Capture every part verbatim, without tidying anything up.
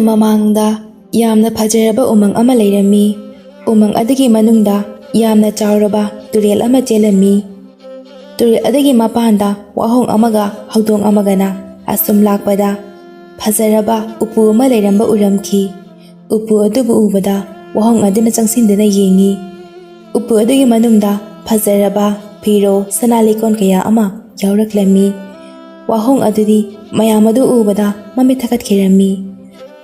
ꯃꯃꯥꯡꯗ ꯌꯥꯝꯅ ꯐꯖꯔꯕ ꯎꯃꯪ ꯑꯃ ꯂꯩꯔꯝꯃꯤ꯫ ꯎꯃꯪ ꯑꯗꯨꯒꯤ ꯃꯅꯨꯡꯗ ꯌꯥꯝꯅ ꯆꯥꯎꯔꯕ ꯇꯨꯔꯦꯜ ꯑꯃ ꯆꯦꯜꯂꯝꯃꯤ꯫ ꯇꯨꯔꯦꯜ ꯑꯗꯨꯒꯤ ꯃꯄꯥꯟꯗ ꯋꯥꯍꯣꯡ ꯑꯃꯒ ꯍꯧꯗꯣꯡ ꯑꯃꯒꯅ ꯑꯁꯨꯝ ꯂꯥꯛꯄꯗ, ꯐꯖꯔꯕ ꯎꯄꯨ ꯑꯃ ꯂꯩꯔꯝꯕ ꯎꯔꯝꯈꯤ꯫ ꯎꯄꯨ ꯑꯗꯨꯕꯨ ꯎꯕꯗ ꯋꯥꯍꯣꯡ ꯑꯗꯨꯅ ꯆꯪꯁꯤꯟꯗꯨꯅ ꯌꯦꯡꯉꯤ꯫ ꯎꯄꯨ ꯑꯗꯨꯒꯤ ꯃꯅꯨꯡꯗ ꯐꯖꯔꯕ ꯐꯤꯔꯣꯜ, ꯁꯅꯥ ꯂꯤꯛꯀꯣꯟ ꯀꯌꯥ ꯑꯃ ꯌꯥꯎꯔꯛꯂꯝꯃꯤ꯫ ꯋꯥꯍꯣꯡ ꯑꯗꯨꯗꯤ ꯃꯌꯥꯝ ꯑꯗꯨ ꯎꯕꯗ ꯃꯃꯤꯠ ꯊꯛꯀꯠꯈꯤꯔꯝꯃꯤ꯫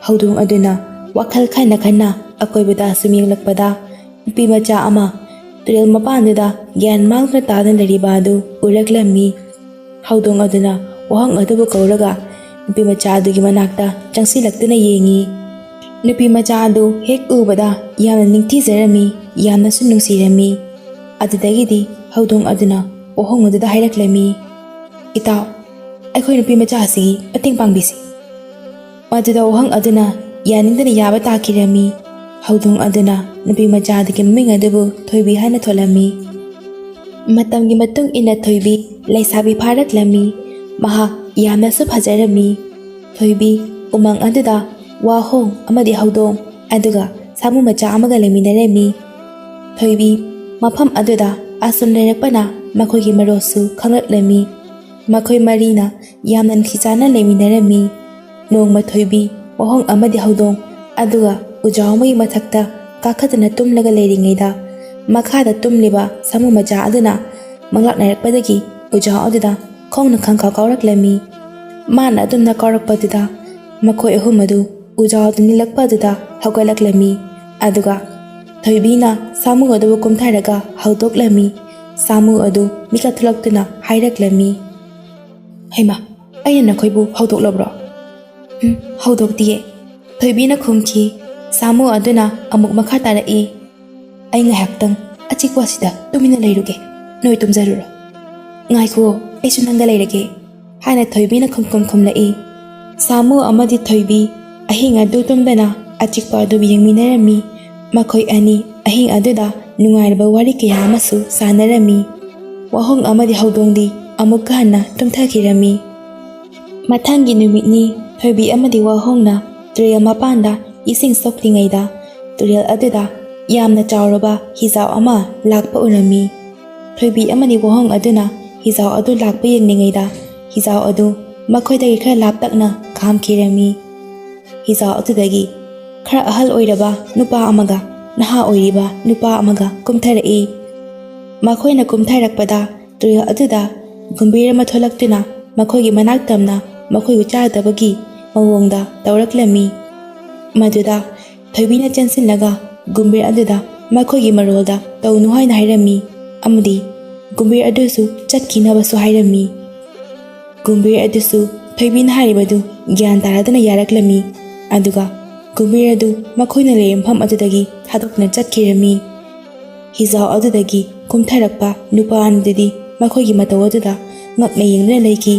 ꯍꯧꯗꯣꯡ ꯑꯗꯨꯅ ꯋꯥꯈꯜ ꯈꯟꯅ ꯈꯟꯅ ꯑꯀꯣꯏꯕꯗ ꯁꯨꯝ ꯌꯦꯡꯂꯛꯄꯗ, ꯅꯨꯄꯤ ꯃꯆꯥ ꯑꯃ ꯇꯨꯔꯦꯜ ꯃꯄꯥꯟꯗꯨꯗ ꯒ꯭ꯌꯥꯟ ꯃꯥꯡꯗꯨꯅ ꯇꯥꯗꯨꯅ ꯂꯩꯔꯤꯕ ꯑꯗꯨ ꯎꯔꯛꯂꯝꯃꯤ꯫ ꯍꯧꯗꯣꯡ ꯑꯗꯨꯅ ꯋꯥꯍꯣꯡ ꯑꯗꯨꯕꯨ ꯀꯧꯔꯒ ꯅꯨꯄꯤ ꯃꯆꯥ ꯑꯗꯨꯒꯤ ꯃꯅꯥꯛꯇ ꯆꯪꯁꯤꯜꯂꯛꯇꯨꯅ ꯌꯦꯡꯉꯤ꯫ ꯅꯨꯄꯤ ꯃꯆꯥ ꯑꯗꯨ ꯍꯦꯛ ꯎꯕꯗ ꯌꯥꯝꯅ ꯅꯤꯡꯊꯤꯖꯔꯝꯃꯤ, ꯌꯥꯝꯅꯁꯨ ꯅꯨꯡꯁꯤꯔꯝꯃꯤ꯫ ꯑꯗꯨꯗꯒꯤꯗꯤ ꯍꯧꯗꯣꯡ ꯑꯗꯨꯅ ꯋꯥꯍꯣꯡ ꯑꯗꯨꯗ ꯍꯥꯏꯔꯛꯂꯝꯃꯤ, "ꯏꯇꯥꯎ, ꯑꯩꯈꯣꯏ ꯅꯨꯄꯤ ꯃꯆꯥ ꯑꯁꯤꯒꯤ ꯃꯇꯦꯡ ꯄꯥꯡꯕꯤꯁꯤ꯫" ꯃꯗꯨꯗ ꯋꯥꯍꯪ ꯑꯗꯨꯅ ꯌꯥꯅꯤꯡꯗꯅ ꯌꯥꯕ ꯇꯥꯈꯤꯔꯝꯃꯤ꯫ ꯍꯧꯗꯣꯡ ꯑꯗꯨꯅ ꯅꯨꯄꯤ ꯃꯆꯥ ꯑꯗꯨꯒꯤ ꯃꯃꯤꯡ ꯑꯗꯨꯕꯨ ꯊꯣꯏꯕꯤ ꯍꯥꯏꯅ ꯊꯣꯜꯂꯝꯃꯤ꯫ ꯃꯇꯝꯒꯤ ꯃꯇꯨꯡ ꯏꯟꯅ ꯊꯣꯏꯕꯤ ꯂꯩꯁꯥꯕꯤ ꯐꯥꯔꯛꯂꯝꯃꯤ꯫ ꯃꯍꯥꯛ ꯌꯥꯝꯅꯁꯨ ꯐꯖꯔꯝꯃꯤ꯫ ꯊꯣꯏꯕꯤ ꯎꯃꯪ ꯑꯗꯨꯗ ꯋꯥꯍꯣꯡ ꯑꯃꯗꯤ ꯍꯧꯗꯣꯡ ꯑꯗꯨꯒ ꯁꯥꯃꯨ ꯃꯆꯥ ꯑꯃꯒ ꯂꯩꯃꯤꯟꯅꯔꯝꯃꯤ꯫ ꯊꯣꯏꯕꯤ ꯃꯐꯝ ꯑꯗꯨꯗ ꯑꯁꯨꯝ ꯂꯩꯔꯛꯄꯅ ꯃꯈꯣꯏꯒꯤ ꯃꯔꯣꯜꯁꯨ ꯈꯪꯂꯛꯂꯝꯃꯤ꯫ ꯃꯈꯣꯏ ꯃꯔꯤꯅ ꯌꯥꯝꯅ ꯅꯨꯡꯁꯤ ꯆꯥꯟꯅ ꯂꯩꯃꯤꯟꯅꯔꯝꯃꯤ꯫ ꯅꯣꯡꯃ ꯊꯣꯏꯕꯤ ꯋꯥꯍꯣꯡ ꯑꯃꯗꯤ ꯍꯧꯗꯣꯡ ꯑꯗꯨꯒ ꯎꯖꯥꯎ ꯑꯃꯒꯤ ꯃꯊꯛꯇ ꯀꯥꯈꯠꯇꯨꯅ ꯇꯨꯝꯂꯒ ꯂꯩꯔꯤꯉꯩꯗ, ꯃꯈꯥꯗ ꯇꯨꯝꯂꯤꯕ ꯁꯥꯃꯨ ꯃꯆꯥ ꯑꯗꯨꯅ ꯃꯪꯂꯥꯛꯅꯔꯛꯄꯗꯒꯤ ꯎꯖꯥꯎ ꯑꯗꯨꯗ ꯈꯣꯡꯅ ꯈꯪꯀꯥꯎ ꯀꯥꯎꯔꯛꯂꯝꯃꯤ꯫ ꯃꯥꯅ ꯑꯗꯨꯝꯅ ꯀꯥꯎꯔꯛꯄꯗꯨꯗ ꯃꯈꯣꯏ ꯑꯍꯨꯝ ꯑꯗꯨ ꯎꯖꯥꯎ ꯑꯗꯨ ꯅꯤꯜꯂꯛꯄ ꯑꯗꯨꯗ ꯍꯧꯒꯠꯂꯛꯂꯝꯃꯤ꯫ ꯑꯗꯨꯒ ꯊꯣꯏꯕꯤꯅ ꯁꯥꯃꯨ ꯑꯗꯨꯕꯨ ꯀꯨꯝꯊꯔꯒ ꯍꯧꯗꯣꯛꯂꯝꯃꯤ꯫ ꯁꯥꯃꯨ ꯑꯗꯨ ꯃꯤꯀꯞ ꯊꯣꯛꯂꯛꯇꯨꯅ ꯍꯥꯏꯔꯛꯂꯝꯃꯤ, "ꯍꯩꯃꯥ, ꯑꯩꯅ ꯅꯈꯣꯏꯕꯨ ꯍꯧꯗꯣꯛꯂꯕ꯭ꯔꯣ?" "ꯎꯝ, ꯍꯧꯗꯣꯛꯇꯤꯌꯦ꯫ ꯊꯣꯏꯕꯤꯅ ꯈꯨꯝꯈꯤ꯫ ꯁꯥꯃꯨ ꯑꯗꯨꯅ ꯑꯃꯨꯛ ꯃꯈꯥ ꯇꯥꯔꯛꯏ, "ꯑꯩ ꯉꯥꯏꯍꯥꯛꯇꯪ ꯑꯆꯤꯛꯄ ꯑꯁꯤꯗ ꯇꯨꯃꯤꯟꯅ ꯂꯩꯔꯨꯒꯦ꯫ ꯅꯣꯏ ꯇꯨꯝꯖꯔꯨꯔꯣ꯫ ꯉꯥꯏꯈꯨꯑꯣ, ꯑꯩꯁꯨ ꯅꯪꯒ ꯂꯩꯔꯒꯦ," ꯍꯥꯏꯅ ꯊꯣꯏꯕꯤꯅ ꯈꯨꯝꯈꯨꯝ ꯈꯨꯝꯂꯛꯏ꯫ ꯁꯥꯃꯨ ꯑꯃꯗꯤ ꯊꯣꯏꯕꯤ ꯑꯍꯤꯡ ꯑꯗꯨ ꯇꯨꯝꯗꯅ ꯑꯆꯤꯛꯄ ꯑꯗꯨꯕꯨ ꯌꯦꯡꯃꯤꯟꯅꯔꯝꯃꯤ꯫ ꯃꯈꯣꯏ ꯑꯅꯤ ꯑꯍꯤꯡ ꯑꯗꯨꯗ ꯅꯨꯡꯉꯥꯏꯔꯕ ꯋꯥꯔꯤ ꯀꯌꯥ ꯑꯃꯁꯨ ꯁꯥꯟꯅꯔꯝꯃꯤ꯫ ꯋꯥꯍꯣꯡ ꯑꯃꯗꯤ ꯍꯧꯗꯣꯡꯗꯤ ꯑꯃꯨꯛꯀ ꯍꯟꯅ ꯇꯨꯝꯊꯈꯤꯔꯝꯃꯤ꯫ ꯃꯊꯪꯒꯤ ꯅꯨꯃꯤꯠꯅꯤ꯫ ꯊꯣꯏꯕꯤ ꯑꯃꯗꯤ ꯋꯥꯍꯣꯡꯅ ꯇꯨꯔꯦꯜ ꯃꯄꯥꯟꯗ ꯏꯁꯤꯡ ꯁꯣꯛꯂꯤꯉꯩꯗ ꯇꯨꯔꯦꯜ ꯑꯗꯨꯗ ꯌꯥꯝꯅ ꯆꯥꯎꯔꯕ ꯍꯤꯖꯥꯎ ꯑꯃ ꯂꯥꯛꯄ ꯎꯔꯝꯃꯤ꯫ ꯊꯣꯏꯕꯤ ꯑꯃꯗꯤ ꯋꯥꯍꯣꯡ ꯑꯗꯨꯅ ꯍꯤꯖꯥꯎ ꯑꯗꯨ ꯂꯥꯛꯄ ꯌꯦꯡꯂꯤꯉꯩꯗ ꯍꯤꯖꯥꯎ ꯑꯗꯨ ꯃꯈꯣꯏꯗꯒꯤ ꯈꯔ ꯂꯥꯞꯇꯛꯅ ꯈꯥꯝꯈꯤꯔꯝꯃꯤ꯫ ꯍꯤꯖꯥꯎ ꯑꯗꯨꯗꯒꯤ ꯈꯔ ꯑꯍꯜ ꯑꯣꯏꯔꯕ ꯅꯨꯄꯥ ꯑꯃꯒ ꯅꯍꯥ ꯑꯣꯏꯔꯤꯕ ꯅꯨꯄꯥ ꯑꯃꯒ ꯀꯨꯝꯊꯔꯛꯏ꯫ ꯃꯈꯣꯏꯅ ꯀꯨꯝꯊꯔꯛꯄꯗ ꯇꯨꯔꯦꯜ ꯑꯗꯨꯗ ꯒꯨꯝꯕꯤꯔ ꯑꯃ ꯊꯣꯛꯂꯛꯇꯨꯅ ꯃꯈꯣꯏꯒꯤ ꯃꯅꯥꯛ ꯇꯝꯅ ꯃꯈꯣꯏꯕꯨ ꯆꯥꯗꯕꯒꯤ ꯃꯑꯣꯡꯗ ꯇꯧꯔꯛꯂꯝꯃꯤ꯫ ꯃꯗꯨꯗ ꯊꯣꯏꯕꯤꯅ ꯆꯦꯟꯁꯤꯜꯂꯒ ꯒꯨꯝꯕꯤꯔ ꯑꯗꯨꯗ ꯃꯈꯣꯏꯒꯤ ꯃꯔꯣꯜꯗ ꯇꯧꯅꯨ ꯍꯥꯏꯅ ꯍꯥꯏꯔꯝꯃꯤ ꯑꯃꯗꯤ ꯒꯨꯝꯕꯤꯔ ꯑꯗꯨꯁꯨ ꯆꯠꯈꯤꯅꯕꯁꯨ ꯍꯥꯏꯔꯝꯃꯤ꯫ ꯒꯨꯝꯕꯤꯔ ꯑꯗꯨꯁꯨ ꯊꯣꯏꯕꯤꯅ ꯍꯥꯏꯔꯤꯕꯗꯨ ꯒ꯭ꯌꯥꯟ ꯇꯥꯔꯗꯅ ꯌꯥꯔꯛꯂꯝꯃꯤ꯫ ꯑꯗꯨꯒ ꯒꯨꯝꯕꯤꯔ ꯑꯗꯨ ꯃꯈꯣꯏꯅ ꯂꯩꯔꯤꯕ ꯃꯐꯝ ꯑꯗꯨꯗꯒꯤ ꯊꯥꯗꯣꯛꯇꯨꯅ ꯆꯠꯈꯤꯔꯝꯃꯤ꯫ ꯍꯤꯖꯥꯎ ꯑꯗꯨꯗꯒꯤ ꯀꯨꯝꯊꯔꯛꯄ ꯅꯨꯄꯥ ꯑꯅꯤꯗꯨꯗꯤ ꯃꯈꯣꯏꯒꯤ ꯃꯇꯧ ꯑꯗꯨꯗ ꯉꯛꯅ ꯌꯦꯡꯗꯨꯅ ꯂꯩꯈꯤ꯫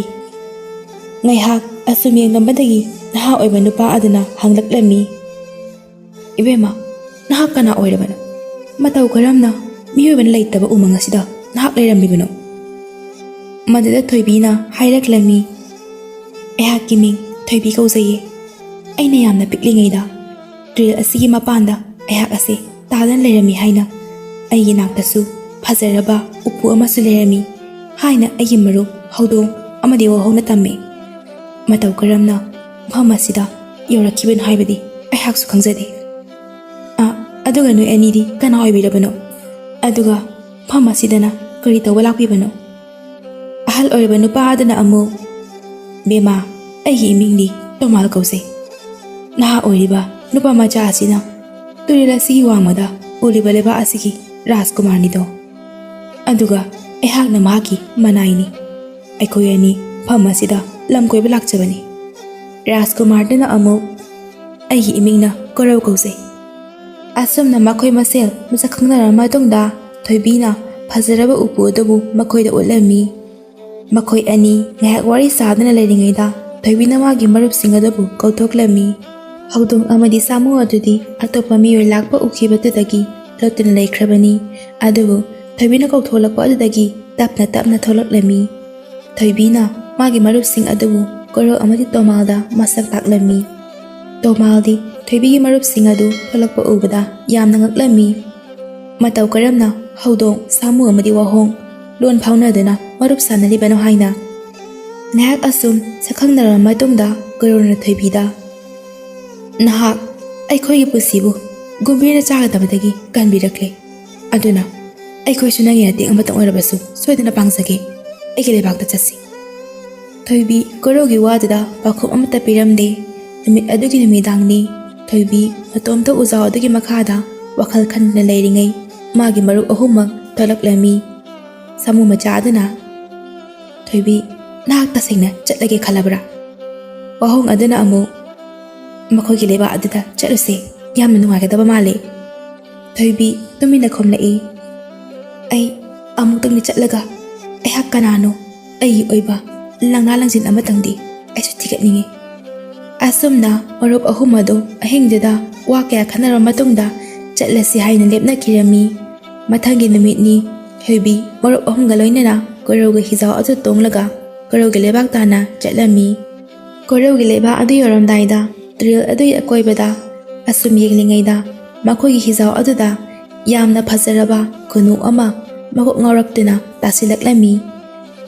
ꯉꯥꯏꯍꯥꯛ ꯑꯁꯨꯝ ꯌꯦꯡꯂꯝꯕꯗꯒꯤ ꯅꯍꯥ ꯑꯣꯏꯕ ꯅꯨꯄꯥ ꯑꯗꯨꯅ ꯍꯪꯂꯛꯂꯝꯃꯤ, "ꯏꯕꯦꯝꯃ, ꯅꯍꯥꯛ ꯀꯅꯥ ꯑꯣꯏꯔꯕꯅꯣ? ꯃꯇꯧ ꯀꯔꯝꯅ ꯃꯤꯑꯣꯏꯕꯅ ꯂꯩꯇꯕ ꯎꯃꯪ ꯑꯁꯤꯗ ꯅꯍꯥꯛ ꯂꯩꯔꯝꯂꯤꯕꯅꯣ?" ꯃꯗꯨꯗ ꯊꯣꯏꯕꯤꯅ ꯍꯥꯏꯔꯛꯂꯝꯃꯤ, "ꯑꯩꯍꯥꯛꯀꯤ ꯃꯤꯡ ꯊꯣꯏꯕꯤ ꯀꯧꯖꯩꯌꯦ꯫ ꯑꯩꯅ ꯌꯥꯝꯅ ꯄꯤꯛꯂꯤꯉꯩꯗ ꯇꯨꯔꯦꯜ ꯑꯁꯤꯒꯤ ꯃꯄꯥꯟꯗ ꯑꯩꯍꯥꯛ ꯑꯁꯦ ꯇꯥꯗꯅ ꯂꯩꯔꯝꯃꯤ ꯍꯥꯏꯅ ꯑꯩꯒꯤ ꯅꯥꯛꯇꯁꯨ ꯐꯖꯔꯕ ꯎꯄꯨ ꯑꯃꯁꯨ ꯂꯩꯔꯝꯃꯤ ꯍꯥꯏꯅ ꯑꯩꯒꯤ ꯃꯔꯨꯞ ꯍꯧꯗꯣꯡ ꯑꯃꯗꯤ ꯋꯥꯍꯧꯅ ꯇꯝꯃꯤ꯫ ꯃꯇꯧ ꯀꯔꯝꯅ ꯃꯐꯝ ꯑꯁꯤꯗ ꯌꯧꯔꯛꯈꯤꯕꯅꯣ ꯍꯥꯏꯕꯗꯤ ꯑꯩꯍꯥꯛꯁꯨ ꯈꯪꯖꯗꯦ꯫ ꯑ, ꯑꯗꯨꯒ ꯅꯣꯏ ꯑꯅꯤꯗꯤ ꯀꯅꯥ ꯑꯣꯏꯕꯤꯔꯕꯅꯣ? ꯑꯗꯨꯒ ꯃꯐꯝ ꯑꯁꯤꯗꯅ ꯀꯔꯤ ꯇꯧꯕ ꯂꯥꯛꯄꯤꯕꯅꯣ?" ꯑꯍꯜ ꯑꯣꯏꯔꯕ ꯅꯨꯄꯥ ꯑꯗꯨꯅ ꯑꯃꯨꯛ, "ꯕꯦꯃꯥ, ꯑꯩꯒꯤ ꯏꯃꯤꯡꯗꯤ ꯇꯣꯃꯥꯜ ꯀꯧꯖꯩ꯫ ꯅꯍꯥ ꯑꯣꯏꯔꯤꯕ ꯅꯨꯄꯥ ꯃꯆꯥ ꯑꯁꯤꯅ ꯇꯨꯔꯦꯜ ꯑꯁꯤꯒꯤ ꯋꯥꯡꯃꯗ ꯎꯔꯤꯕ ꯂꯩꯕꯥꯛ ꯑꯁꯤꯒꯤ ꯔꯥꯖꯀꯨꯃꯥꯔꯅꯤꯗꯣ꯫ ꯑꯗꯨꯒ ꯑꯩꯍꯥꯛꯅ ꯃꯍꯥꯛꯀꯤ ꯃꯅꯥꯏꯅꯤ꯫ ꯑꯩꯈꯣꯏ ꯑꯅꯤ ꯃꯐꯝ ꯑꯁꯤꯗ ꯂꯝ ꯀꯣꯏꯕ ꯂꯥꯛꯆꯕꯅꯤ꯫" ꯔꯥꯖꯀꯨꯃꯥꯔꯗꯨꯅ ꯑꯃꯨꯛ, "ꯑꯩꯒꯤ ꯏꯃꯤꯡꯅ ꯀꯣꯔꯧ ꯀꯧꯖꯩ꯫" ꯑꯁꯨꯝꯅ ꯃꯈꯣꯏ ꯃꯁꯦꯜ ꯃꯁꯛ ꯈꯪꯅꯔꯕ ꯃꯇꯨꯡꯗ ꯊꯣꯏꯕꯤꯅ ꯐꯖꯔꯕ ꯎꯄꯨ ꯑꯗꯨꯕꯨ ꯃꯈꯣꯏꯗ ꯎꯠꯂꯝꯃꯤ꯫ ꯃꯈꯣꯏ ꯑꯅꯤ ꯉꯥꯏꯍꯥꯛ ꯋꯥꯔꯤ ꯁꯥꯗꯨꯅ ꯂꯩꯔꯤꯉꯩꯗ ꯊꯣꯏꯕꯤꯅ ꯃꯥꯒꯤ ꯃꯔꯨꯞꯁꯤꯡ ꯑꯗꯨꯕꯨ ꯀꯧꯊꯣꯛꯂꯝꯃꯤ꯫ ꯍꯧꯗꯣꯡ ꯑꯃꯗꯤ ꯁꯥꯃꯨ ꯑꯗꯨꯗꯤ ꯑꯇꯣꯞꯄ ꯃꯤꯑꯣꯏ ꯂꯥꯛꯄ ꯎꯈꯤꯕꯗꯨꯗꯒꯤ ꯂꯣꯠꯇꯨꯅ ꯂꯩꯈ꯭ꯔꯕꯅꯤ꯫ ꯑꯗꯨꯕꯨ ꯊꯣꯏꯕꯤꯅ ꯀꯧꯊꯣꯛꯂꯛꯄ ꯑꯗꯨꯗꯒꯤ ꯇꯞꯅ ꯇꯞꯅ ꯊꯣꯛꯂꯛꯂꯝꯃꯤ꯫ ꯊꯣꯏꯕꯤꯅ ꯃꯥꯒꯤ ꯃꯔꯨꯞꯁꯤꯡ ꯑꯗꯨꯕꯨ ꯀꯣꯔꯧ ꯑꯃꯗꯤ ꯇꯣꯃꯥꯜꯗ ꯃꯁꯛ ꯇꯥꯛꯂꯝꯃꯤ꯫ ꯇꯣꯃꯥꯜꯗꯤ ꯊꯣꯏꯕꯤꯒꯤ ꯃꯔꯨꯞꯁꯤꯡ ꯑꯗꯨ ꯊꯣꯛꯂꯛꯄ ꯎꯕꯗ ꯌꯥꯝꯅ ꯉꯛꯂꯝꯃꯤ꯫ ꯃꯇꯧ ꯀꯔꯝꯅ ꯍꯧꯗꯣꯡ, ꯁꯥꯃꯨ ꯑꯃꯗꯤ ꯋꯥꯍꯣꯡ ꯂꯣꯟ ꯐꯥꯎꯅꯗꯨꯅ ꯃꯔꯨꯞ ꯁꯥꯟꯅꯔꯤꯕꯅꯣ ꯍꯥꯏꯅ꯫ ꯉꯥꯏꯍꯥꯛ ꯑꯁꯨꯝ ꯁꯛꯈꯪꯅꯔꯕ ꯃꯇꯨꯡꯗ ꯀꯣꯔꯧꯅ ꯊꯣꯏꯕꯤꯗ, "ꯅꯍꯥꯛ ꯑꯩꯈꯣꯏꯒꯤ ꯄꯨꯟꯁꯤꯕꯨ ꯒꯨꯝꯕꯤꯔꯅ ꯆꯥꯒꯗꯕꯗꯒꯤ ꯀꯟꯕꯤꯔꯛꯂꯦ꯫ ꯑꯗꯨꯅ ꯑꯩꯈꯣꯏꯁꯨ ꯅꯪꯒꯤ ꯃꯇꯦꯡ ꯑꯃꯇꯪ ꯑꯣꯏꯔꯕꯁꯨ ꯁꯣꯏꯗꯅ ꯄꯥꯡꯖꯒꯦ꯫ ꯑꯩꯒꯤ ꯂꯩꯕꯥꯛꯇ ꯆꯠꯁꯤ꯫" ꯊꯣꯏꯕꯤ ꯀꯣꯔꯧꯒꯤ ꯋꯥꯗꯨꯗ ꯄꯥꯎꯈꯨꯝ ꯑꯃꯠꯇ ꯄꯤꯔꯝꯗꯦ꯫ ꯅꯨꯃꯤꯠ ꯑꯗꯨꯒꯤ ꯅꯨꯃꯤꯗꯥꯡꯅꯤ꯫ ꯊꯣꯏꯕꯤ ꯃꯇꯣꯝꯇ ꯎꯖꯥꯎ ꯑꯗꯨꯒꯤ ꯃꯈꯥꯗ ꯋꯥꯈꯜ ꯈꯟꯗꯨꯅ ꯂꯩꯔꯤꯉꯩ, ꯃꯥꯒꯤ ꯃꯔꯨꯞ ꯑꯍꯨꯝꯃꯛ ꯊꯣꯛꯂꯛꯂꯝꯃꯤ꯫ ꯁꯥꯃꯨ ꯃꯆꯥ ꯑꯗꯨꯅ, "ꯊꯣꯏꯕꯤ, ꯅꯍꯥꯛ ꯇꯁꯦꯡꯅ ꯆꯠꯂꯒꯦ ꯈꯜꯂꯕ꯭ꯔꯥ?" ꯋꯥꯍꯣꯡ ꯑꯗꯨꯅ ꯑꯃꯨꯛ, "ꯃꯈꯣꯏꯒꯤ ꯂꯩꯕꯥꯛ ꯑꯗꯨꯗ ꯆꯠꯂꯨꯁꯦ, ꯌꯥꯝꯅ ꯅꯨꯡꯉꯥꯏꯒꯗꯕ ꯃꯥꯜꯂꯦ꯫" ꯊꯣꯏꯕꯤ ꯇꯨꯃꯤꯟꯅ ꯈꯨꯝꯂꯛꯏ, "ꯑꯩ ꯑꯃꯨꯛꯇꯪꯗꯤ ꯆꯠꯂꯒ ꯑꯩꯍꯥꯛ ꯀꯅꯥꯅꯣ, ꯑꯩꯒꯤ ꯑꯣꯏꯕ ꯂꯪꯂꯥ ꯂꯪꯖꯤꯟ ꯑꯃꯇꯪꯗꯤ ꯑꯩꯁꯨ ꯊꯤꯒꯠꯅꯤꯡꯏ꯫" ꯑꯁꯨꯝꯅ ꯃꯔꯨꯞ ꯑꯍꯨꯝ ꯑꯗꯨ ꯑꯍꯤꯡꯗꯨꯗ ꯋꯥ ꯀꯌꯥ ꯈꯟꯅꯔꯕ ꯃꯇꯨꯡꯗ ꯆꯠꯂꯁꯤ ꯍꯥꯏꯅ ꯂꯦꯞꯅꯈꯤꯔꯝꯃꯤ꯫ ꯃꯊꯪꯒꯤ ꯅꯨꯃꯤꯠꯅꯤ꯫ ꯊꯣꯏꯕꯤ ꯃꯔꯨꯞ ꯑꯍꯨꯝꯒ ꯂꯣꯏꯅꯅ ꯀꯣꯔꯧꯒꯤ ꯍꯤꯖꯥꯎ ꯑꯗꯨ ꯇꯣꯡꯂꯒ ꯀꯣꯔꯧꯒꯤ ꯂꯩꯕꯥꯛ ꯇꯥꯟꯅ ꯆꯠꯂꯝꯃꯤ꯫ ꯀꯣꯔꯧꯒꯤ ꯂꯩꯕꯥꯛ ꯑꯗꯨ ꯌꯧꯔꯝꯗꯥꯏꯗ ꯇꯨꯔꯦꯜ ꯑꯗꯨꯒꯤ ꯑꯀꯣꯏꯕꯗ ꯑꯁꯨꯝ ꯌꯦꯡꯂꯤꯉꯩꯗ ꯃꯈꯣꯏꯒꯤ ꯍꯤꯖꯥꯎ ꯑꯗꯨꯗ ꯌꯥꯝꯅ ꯐꯖꯔꯕ ꯈꯨꯅꯨ ꯑꯃ ꯃꯀꯣꯛ ꯉꯥꯎꯔꯛꯇꯨꯅ ꯇꯥꯁꯤꯜꯂꯛꯂꯝꯃꯤ꯫